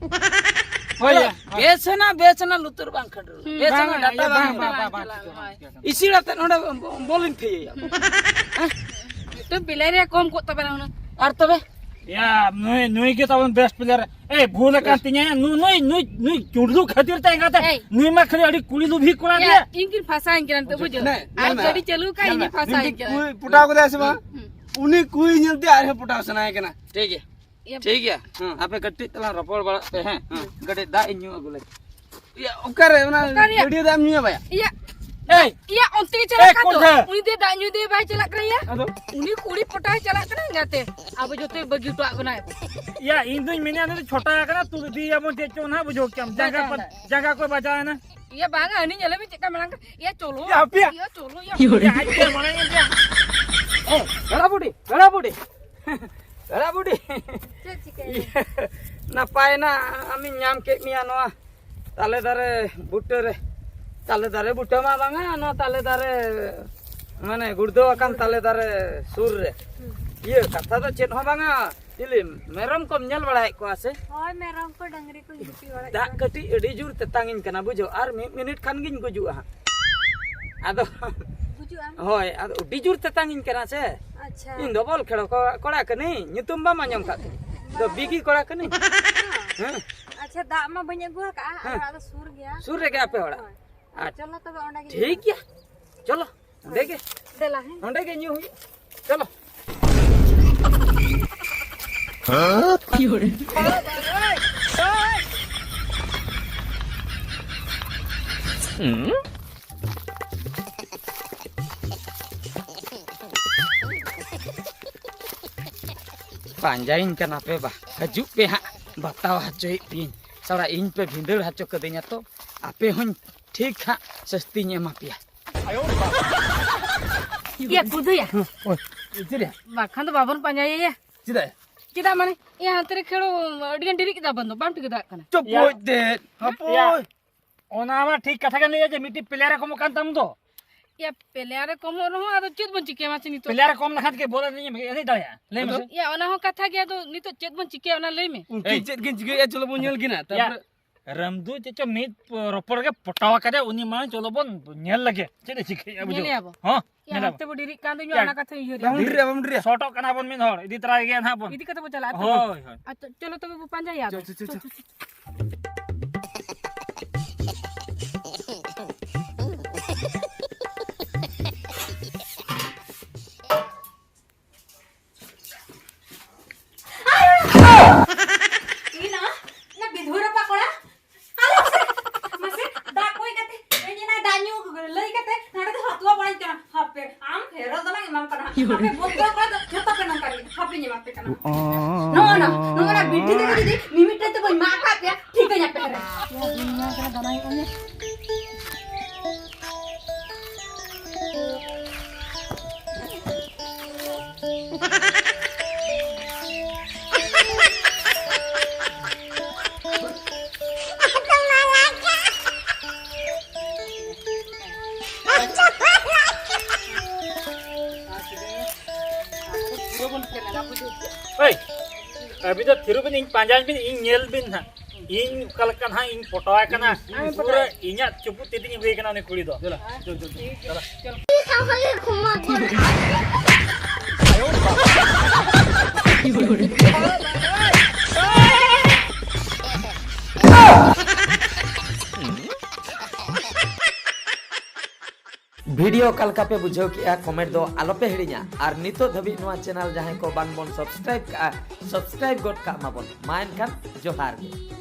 ᱦᱳᱭ, ᱦᱳᱭ᱾ ᱵᱮᱥ ᱮᱱᱟ, ᱵᱮᱥ ᱮᱱᱟ, ᱞᱩᱛᱩᱨ ᱵᱟᱝ ᱠᱷᱟᱹᱰᱨᱟᱹᱣ᱾ ᱦᱩᱸ᱾ ᱵᱮᱥ ᱵᱟᱝ, ᱮᱱᱟ, ᱵᱟᱝ, ᱰᱟᱴᱟ ᱵᱟᱝ, ᱵᱟᱝ, ᱵᱟᱝ, ᱵᱟᱝ, ᱵᱟᱝ, ᱪᱟᱞᱟᱜᱼᱟ᱾ ᱪᱤᱠᱟᱹ ᱵᱟᱝ, ᱦᱳᱭ᱾ ᱪᱤᱠᱟᱹ ᱵᱟᱝ᱾ ᱤᱥᱤᱲ ᱟᱛᱮᱫ ᱱᱚᱰᱮ ᱵᱚᱞᱤᱧ ᱛᱷᱤᱭᱟᱹᱭᱟ᱾ ᱦᱩᱸ᱾ ᱦᱮᱸ? ᱢᱤᱫᱴᱟᱝ ᱯᱞᱮᱭᱟᱨ ᱮ ᱠᱚᱢ ᱠᱚᱜ ᱛᱟᱵᱮᱱᱟ ᱦᱩᱱᱟᱹᱝ᱾ ᱟᱨ ᱛᱚᱵᱮ? ᱭᱟ, ᱱᱩᱭ, ᱱᱩᱭ ᱜᱮ ᱛᱟᱵᱚᱱ ᱵᱮᱥᱴ ᱯᱞᱮᱭᱟᱨ᱾ ᱮᱭ, ᱵᱷᱩᱞ ᱟᱠᱟᱱ ᱛᱤᱧᱟᱹ᱾ ᱱᱩ-, ᱱᱩᱭ, ᱱᱩᱭ, ᱱᱩᱭ ᱪᱩᱰᱞᱩ ᱠᱷᱟᱹᱛᱤᱨ ᱛᱮ ᱮᱸᱜᱟᱛᱮ᱾ ᱮᱭ᱾ ᱱᱩᱭ ᱢᱟ ᱠᱷᱟᱹᱞᱤ ᱟᱹᱰᱤ ᱠᱩᱲᱤ ᱞᱩᱵᱷᱤ ᱠᱚᱲᱟ ᱭᱟ, ᱜᱮ᱾ ᱤᱧ ᱠᱤᱱ ᱯᱷᱟᱥᱟᱣᱤᱧ ᱠᱟᱱᱟ ᱱᱤᱛᱚᱜ, ᱵᱩᱡᱷᱟᱹᱣ? ᱱᱮ, ᱟᱨ ᱧᱮᱞ ᱢᱮ᱾ ᱜᱟᱹᱰᱤ ᱪᱟᱹᱞᱩ ᱠᱟᱜ ᱧᱮᱞ ᱤᱧ ᱢᱮ᱾ ᱯᱷᱟᱥᱟᱣᱤᱧ ᱢᱤᱫᱴᱤᱡ ᱠᱟᱱᱟ᱾ ᱠᱩᱲᱤ ᱯᱚᱴᱟᱣ ᱠᱟᱫᱟᱭ ᱥᱮ ᱵᱟᱝ? ᱦᱩᱸ, ᱦᱩᱸ᱾ ᱩᱱᱤ ᱠᱩᱲᱤ ᱧᱮᱞᱛᱮ ᱟᱨᱦᱚᱸ ᱯᱚᱴᱟᱣ ᱥᱟᱱᱟᱭᱮ ᱠᱟᱱᱟ᱾ ᱴᱷᱤᱠ ᱜᱮᱭᱟ᱾ ᱤᱭᱟᱹ᱾ ᱴᱷᱤᱠ ᱜᱮᱭᱟ᱾ ᱦᱮᱸ᱾ ᱟᱯᱮ ᱠᱟᱹᱴᱤᱡ ᱛᱟᱞᱟᱝ ᱨᱚᱯᱚᱲ ᱵᱟᱲᱟᱜ ᱯᱮ, ᱦᱮᱸ? ᱦᱮᱸ᱾ ᱠᱟᱹᱴᱤᱡ ᱫᱟᱜ ᱤᱧ ᱧᱩ ᱟᱹᱜᱩ ᱞᱮᱜᱮ᱾ ᱤᱭᱟᱹ, ᱚᱠᱟᱨᱮ ᱚᱱᱟ ᱚᱠᱟᱨᱮᱭᱟ? ᱜᱟᱹᱰᱭᱟᱹ ᱫᱟᱜ ᱮᱢ ᱧᱩᱭᱟ ᱵᱟᱭᱟ? ᱤᱭᱟᱹ᱾ ᱮᱭ! ᱤᱭᱟᱹ, ᱚᱱᱛᱮ ᱜᱮ ᱪᱟᱞᱟᱜ ᱮᱭ, ᱠᱟᱱ ᱫᱚ᱾ ᱠᱚᱲᱟ᱾ ᱩᱱᱤ ᱫᱚ ᱫᱟᱜ ᱧᱩ ᱫᱮ ᱵᱟᱭ ᱪᱟᱞᱟᱜ ᱠᱟᱱᱟ ᱭᱟ᱾ ᱟᱫᱚ? ᱩᱱᱤ ᱠᱩᱲᱤ ᱯᱚᱴᱟᱭ ᱪᱟᱞᱟᱜ ᱠᱟᱱᱟ ᱜᱟᱛᱮ᱾ ᱟᱵᱚ ᱡᱚᱛᱚᱭ ᱵᱟᱹᱜᱤ ᱦᱚᱴᱚᱣᱟᱜ ᱵᱚᱱᱟᱭ᱾ ᱭᱟ, ᱤᱧ ᱫᱩᱧ ᱢᱮᱱᱮᱫᱼᱟ, ᱩᱱᱤ ᱫᱚ ᱪᱷᱚᱴᱟ ᱟᱠᱟᱱᱟ, ᱛᱩᱫ ᱤᱫᱤᱭᱟᱵᱚᱱ ᱪᱮᱫ ᱪᱚ ᱱᱟᱦᱟᱜ, ᱵᱩᱡᱷᱟᱹᱣ ᱠᱮᱭᱟᱢ᱾ ᱡᱟᱸᱜᱟ ᱵᱟᱝ, ᱠᱚ, ᱵᱟᱝ᱾ ᱡᱟᱸᱜᱟ ᱠᱚ ᱵᱟᱡᱟᱣ ᱮᱱᱟ᱾ ᱤᱭᱟᱹ, ᱵᱟᱝᱟ, ᱦᱟᱹᱱᱤ ᱧᱮᱞᱮ ᱢᱮ ᱪᱮᱫ ᱞᱮᱠᱟ ᱢᱟᱲᱟᱝ ᱠᱟᱱᱟ᱾ ᱤᱭᱟᱹ, ᱪᱚᱞᱚ᱾ ᱭᱟ, ᱦᱟᱯᱮᱭᱟ᱾ ᱤᱭᱟᱹ, ᱪᱚᱞᱚ, ᱭᱟ᱾ ᱭᱟ, ᱟᱡ ᱜᱮ ᱢᱟᱲᱟᱝ ᱮᱱ ᱜᱮᱭᱟ᱾ ᱮ, ᱫᱟᱫᱟ ᱵᱩᱰᱷᱤ, ᱫᱟᱫᱟ ᱵᱩᱰᱷᱤ᱾ ᱫᱟᱫᱟ ᱵᱩᱰᱷᱤ᱾ ᱪᱮᱫ ᱪᱤᱠᱟᱹᱭᱮᱱᱟ? ᱤᱭᱟᱹ, ᱱᱟᱯᱟᱭ ᱮᱱᱟ, ᱟᱢᱤᱧ ᱧᱟᱢ ᱠᱮᱫ ᱢᱮᱭᱟ ᱱᱚᱣᱟ ᱛᱟᱞᱮ ᱫᱟᱨᱮ ᱵᱩᱴᱟᱹ ᱨᱮ᱾ ᱛᱟᱞᱮ ᱫᱟᱨᱮ ᱵᱩᱴᱟᱹ ᱢᱟ ᱵᱟᱝᱟ, ᱱᱚᱣᱟ ᱛᱟᱞᱮ ᱫᱟᱨᱮ, ᱢᱟᱱᱮ, ᱜᱩᱲᱫᱟᱹᱣ ᱟᱠᱟᱱ ᱛᱟᱞᱮ ᱫᱟᱨᱮ ᱥᱩᱨ ᱨᱮ᱾ ᱤᱭᱟᱹ, ᱠᱟᱛᱷᱟ ᱫᱚ ᱪᱮᱫ ᱦᱚᱸ ᱵᱟᱝᱟ, ᱪᱤᱞᱤ ᱢᱮᱨᱚᱢ ᱠᱚᱢ ᱧᱮᱞ ᱵᱟᱲᱟᱭᱮᱫ ᱠᱚᱣᱟ ᱥᱮ? ᱦᱳᱭ, ᱢᱮᱨᱚᱢ ᱠᱚ, ᱰᱟᱹᱝᱨᱤ ᱠᱚᱧ ᱜᱩᱯᱤ ᱵᱟᱲᱟᱭᱮᱫ ᱫᱟᱜ ᱠᱚᱣᱟ᱾ ᱠᱟᱹᱴᱤᱡ ᱟᱹᱰᱤ ᱡᱳᱨ ᱛᱮᱛᱟᱝᱤᱧ ᱠᱟᱱᱟ, ᱵᱩᱡᱷᱟᱹᱣ, ᱟᱨ ᱢᱤᱫ ᱢᱤᱱᱤᱴ ᱠᱷᱟᱱ ᱜᱤᱧ ᱜᱩᱡᱩᱜᱼᱟ ᱦᱟᱸᱜ᱾ ᱟᱫᱚ ᱜᱩᱡᱩᱜ ᱟᱢ? ᱦᱳᱭ, ᱟᱫᱚ ᱟᱹᱰᱤ ᱡᱳᱨ ᱛᱮᱛᱟᱝᱤᱧ ᱠᱟᱱᱟ ᱥᱮ᱾ ᱟᱪᱪᱷᱟ᱾ ᱤᱧ ᱫᱚ ᱵᱚᱞ ᱠᱷᱮᱲᱚ ᱠᱚ-, ᱠᱚᱲᱟ ᱠᱟᱹᱱᱟᱹᱧ, ᱧᱩᱛᱩᱢ ᱵᱟᱢ ᱟᱸᱡᱚᱢ ᱠᱟᱜ ᱛᱤᱧᱟ? ᱫᱚ ᱵᱤᱜᱤ ᱠᱚᱲᱟ ᱠᱟᱹᱱᱟᱹᱧ᱾ ᱦᱮᱸ᱾ ᱟᱪᱪᱷᱟ, ᱫᱟᱜ ᱢᱟ ᱵᱟᱹᱧ ᱟᱹᱜᱩ ᱟᱠᱟᱜᱼᱟ, ᱦᱮᱸ᱾ ᱟᱨ ᱚᱲᱟᱜ ᱫᱚ ᱥᱩᱨ ᱜᱮᱭᱟ᱾ ᱥᱩᱨ ᱨᱮᱜᱮ ᱟᱯᱮ ᱚᱲᱟᱜ? ᱦᱳᱭ᱾ ᱟᱨ ᱪᱚᱞᱚ ᱛᱚᱵᱮ ᱚᱸᱰᱮ ᱜᱮ ᱴᱷᱤᱠ ᱧᱮᱞ ᱜᱮᱭᱟ, ᱪᱚᱞᱚ᱾ ᱚᱸᱰᱮ ᱜᱮ᱾ ᱫᱮᱞᱟ, ᱦᱮᱸ᱾ ᱚᱸᱰᱮ ᱜᱮ ᱧᱩ ᱦᱩᱭᱩᱜ᱾ ᱪᱚᱞᱚ᱾ ᱯᱟᱸᱡᱟᱭᱤᱧ ᱠᱟᱱᱟ ᱯᱮ ᱵᱟ, ᱦᱤᱡᱩᱜ ᱯᱮ ᱦᱟᱸᱜ, ᱵᱟᱛᱟᱣ ᱦᱚᱪᱚᱭᱮᱫ ᱯᱮᱭᱟᱹᱧ᱾ ᱥᱟᱞᱟ ᱤᱧ ᱯᱮ ᱵᱷᱤᱸᱫᱟᱹᱲ ᱦᱚᱪᱚ ᱠᱟᱹᱫᱤᱧᱟ ᱛᱚ, ᱟᱯᱮ ᱦᱚᱸᱧ ᱴᱷᱤᱠ ᱦᱟᱸᱜ ᱥᱟᱹᱥᱛᱤᱧ ᱮᱢᱟ ᱯᱮᱭᱟ᱾ ᱤᱭᱟᱹ, ᱠᱩᱫᱩᱭᱟ᱾ ᱦᱳᱭ, ᱪᱮᱫ ᱨᱮᱭᱟᱜ? ᱵᱟᱠᱷᱟᱱ ᱫᱚ ᱵᱟᱵᱚᱱ ᱯᱟᱸᱡᱟᱭᱮᱭᱟ᱾ ᱪᱮᱫᱟᱜ? ᱪᱮᱫᱟᱜ ᱢᱟᱱᱮ? ᱤᱭᱟᱹ, ᱦᱟᱱᱛᱮ ᱨᱮ ᱠᱷᱮᱲᱚ ᱟᱹᱰᱤ ᱜᱟᱱ ᱰᱮᱨᱤᱜ ᱠᱮᱫᱟ ᱵᱚᱱ ᱫᱚ, ᱵᱟᱢ ᱴᱷᱤᱠᱟᱹ ᱫᱟᱲᱮᱭᱟᱜ ᱠᱟᱱᱟ᱾ ᱪᱩᱯ, ᱭᱟ᱾ ᱵᱩᱡᱽ ᱫᱮ, ᱦᱟᱯᱳᱭ᱾ ᱭᱟ᱾ ᱚᱱᱟ ᱢᱟ ᱴᱷᱤᱠ ᱠᱟᱛᱷᱟ ᱜᱮᱢ ᱞᱟᱹᱭᱟ ᱡᱮ ᱢᱤᱫᱴᱤᱡ ᱯᱞᱮᱭᱟᱨ ᱮ ᱠᱚᱢᱚᱜ ᱠᱟᱱ ᱛᱟᱢ ᱫᱚ᱾ ᱭᱟ, ᱯᱞᱮᱭᱟᱨ ᱮ ᱠᱚᱢᱚᱜ ᱨᱮᱦᱚᱸ ᱟᱫᱚ ᱪᱮᱫ ᱵᱚᱱ ᱪᱤᱠᱟᱹᱭᱟ ᱢᱟᱥᱮ ᱱᱤᱛᱚᱜ? ᱯᱞᱮᱭᱟᱨ ᱮ ᱠᱚᱢ ᱞᱮᱠᱷᱟᱱ ᱪᱤᱠᱟᱹ ᱵᱚᱞ ᱮᱱᱮᱡ ᱮᱢ ᱮᱱᱮᱡ ᱫᱟᱲᱮᱭᱟᱜᱼᱟ? ᱞᱟᱹᱭ ᱢᱮᱥᱮ᱾ ᱭᱟ, ᱚᱱᱟ ᱦᱚᱸ ᱠᱟᱛᱷᱟ ᱜᱮ, ᱟᱫᱚ ᱱᱤᱛᱚᱜ ᱪᱮᱫ ᱵᱚᱱ ᱪᱤᱠᱟᱹᱭᱟ ᱚᱱᱟ ᱞᱟᱹᱭ ᱢᱮ᱾ ᱩᱱᱠᱤᱱ ᱮᱭ᱾ ᱪᱮᱫ ᱠᱤᱱ ᱪᱤᱠᱟᱹᱭᱮᱫᱼᱟ ᱪᱚᱞᱚ ᱵᱚᱱ ᱧᱮᱞ ᱠᱤᱱᱟ᱾ ᱭᱟ, ᱛᱟᱨᱯᱚᱨᱮ ᱨᱟᱢᱫᱩ ᱪᱮᱫ ᱪᱚ ᱢᱤᱫ ᱨᱚᱯᱚᱲ ᱜᱮ ᱯᱚᱴᱟᱣ ᱟᱠᱟᱫᱮ, ᱩᱱᱤ ᱢᱟᱲᱟᱝ ᱪᱚᱞᱚ ᱵᱚᱱ ᱧᱮᱞ ᱞᱮᱜᱮ ᱪᱮᱫ ᱮ ᱪᱤᱠᱟᱹᱭᱮᱫᱼᱟ, ᱵᱩᱡᱷᱟᱹᱣ? ᱧᱮᱞᱮᱭᱟ ᱵᱚ᱾ ᱦᱚᱸ, ᱭᱟ, ᱧᱮᱞᱟ ᱦᱟᱱᱛᱮ ᱵᱚ᱾ ᱵᱚ ᱰᱮᱨᱤᱜ ᱠᱟᱱ ᱫᱚ ᱤᱧ ᱭᱟ᱾ ᱚᱱᱟ ᱠᱟᱛᱷᱟᱧ ᱩᱭᱦᱟᱹᱨᱮᱫᱼᱟ᱾ ᱵᱟᱵᱚᱱ ᱰᱮᱨᱤᱜᱼᱟ, ᱵᱟᱵᱚᱱ ᱰᱮᱨᱤᱜᱼᱟ᱾ ᱥᱚᱴᱚᱜ ᱠᱟᱱᱟ ᱵᱚᱱ ᱢᱤᱫ ᱦᱚᱲ, ᱤᱫᱤ ᱛᱚᱨᱟᱭ ᱜᱮᱭᱟ ᱱᱟᱦᱟᱜ ᱵᱚᱱ᱾ ᱤᱫᱤ ᱠᱟᱛᱮ ᱵᱚ ᱪᱟᱞᱟᱜᱼᱟ ᱛᱚ᱾ ᱦᱳᱭ, ᱦᱳᱭ᱾ ᱟᱨ ᱪᱚ-, ᱪᱚᱞᱚ ᱛᱚᱵᱮ ᱵᱚ ᱯᱟᱸᱡᱟᱭᱟ ᱟᱫᱚ᱾ ᱪᱚ, ᱪᱚ, ᱪᱚ, ᱪᱚ᱾ ᱤᱧ ᱱᱟ, ᱱᱟ ᱵᱤᱫᱷᱩ ᱨᱟᱯᱟ ᱠᱚᱲᱟ᱾ ᱟᱞᱮ ᱥᱮᱫ, ᱢᱟᱥᱮ, ᱫᱟᱜ ᱠᱚᱭ ᱠᱟᱛᱮ, ᱤᱧ ᱮᱱᱟ ᱫᱟᱜ ᱧᱩ ᱞᱟᱹᱭ ᱠᱟᱛᱮ, ᱱᱚᱰᱮ ᱫᱚ ᱦᱟᱛᱣᱟ ᱵᱟᱲᱟᱧ ᱠᱟᱱᱟ᱾ ᱦᱟᱯᱮ, ᱟᱢ ᱯᱷᱮᱨᱚᱛ ᱫᱚᱞᱟᱝ ᱮᱢᱟᱢ ᱠᱟᱱᱟ᱾ ᱟᱯᱮ ᱵᱚᱱᱫᱚ ᱠᱚᱲᱟ ᱫᱚ ᱡᱷᱚᱛᱚ ᱯᱮ ᱱᱚᱝᱠᱟ ᱜᱮ᱾ ᱦᱟᱯᱮᱧ ᱮᱢᱟ ᱯᱮ ᱠᱟᱱᱟ᱾ ᱱᱚᱜᱼᱚ ᱱᱟ, ᱱᱚᱜᱼᱚ ᱱᱟ ᱵᱤᱴᱤ ᱛᱮᱜᱮ ᱡᱩᱫᱤ ᱢᱤᱢᱤᱫᱴᱟᱝ ᱛᱮ ᱵᱟᱹᱧ ᱢᱟᱜ ᱠᱟᱜ ᱯᱮᱭᱟ, ᱴᱷᱤᱠᱟᱹᱧ ᱟᱯᱮ ᱠᱟᱱᱟ᱾ ᱮᱭ, ᱤᱧ ᱯᱟᱸᱡᱟᱧ ᱵᱤᱱ, ᱤᱧ ᱧᱮᱞ ᱵᱤᱱ ᱦᱟᱸᱜ, ᱤᱧ ᱚᱠᱟ ᱞᱮᱠᱟ ᱦᱟᱸᱜ ᱤᱧ ᱯᱚᱴᱟᱣᱟᱭ ᱠᱟᱱᱟ᱾ ᱯᱩᱨᱟᱹ ᱤᱧᱟᱜ ᱪᱩᱯᱩᱫ ᱛᱤ ᱛᱮᱧ ᱟᱹᱜᱩᱭ ᱠᱟᱱᱟ ᱩᱱᱤ ᱠᱩᱲᱤ ᱫᱚ᱾ ᱵᱷᱤᱰᱤᱭᱳ ᱚᱠᱟ ᱞᱮᱠᱟ ᱯᱮ ᱵᱩᱡᱷᱟᱹᱣ ᱠᱮᱜᱼᱟ, ᱠᱚᱢᱮᱱᱴ ᱫᱚ ᱟᱞᱚᱯᱮ ᱦᱤᱲᱤᱧᱟ᱾ ᱟᱨ ᱱᱤᱛᱚᱜ ᱫᱷᱟᱹᱵᱤᱡ ᱱᱚᱣᱟ ᱪᱮᱱᱮᱞ ᱡᱟᱦᱟᱸᱭ ᱠᱚ ᱵᱟᱝ ᱵᱚᱱ ᱥᱟᱵᱥᱠᱨᱟᱭᱤᱵ ᱠᱟᱜᱼᱟ, ᱥᱟᱵᱥᱠᱨᱟᱭᱤᱵ ᱜᱚᱫ ᱠᱟᱜ ᱢᱟᱵᱚᱱ᱾ ᱢᱟ ᱮᱱᱠᱷᱟᱱ ᱡᱚᱦᱟᱨ ᱜᱮ᱾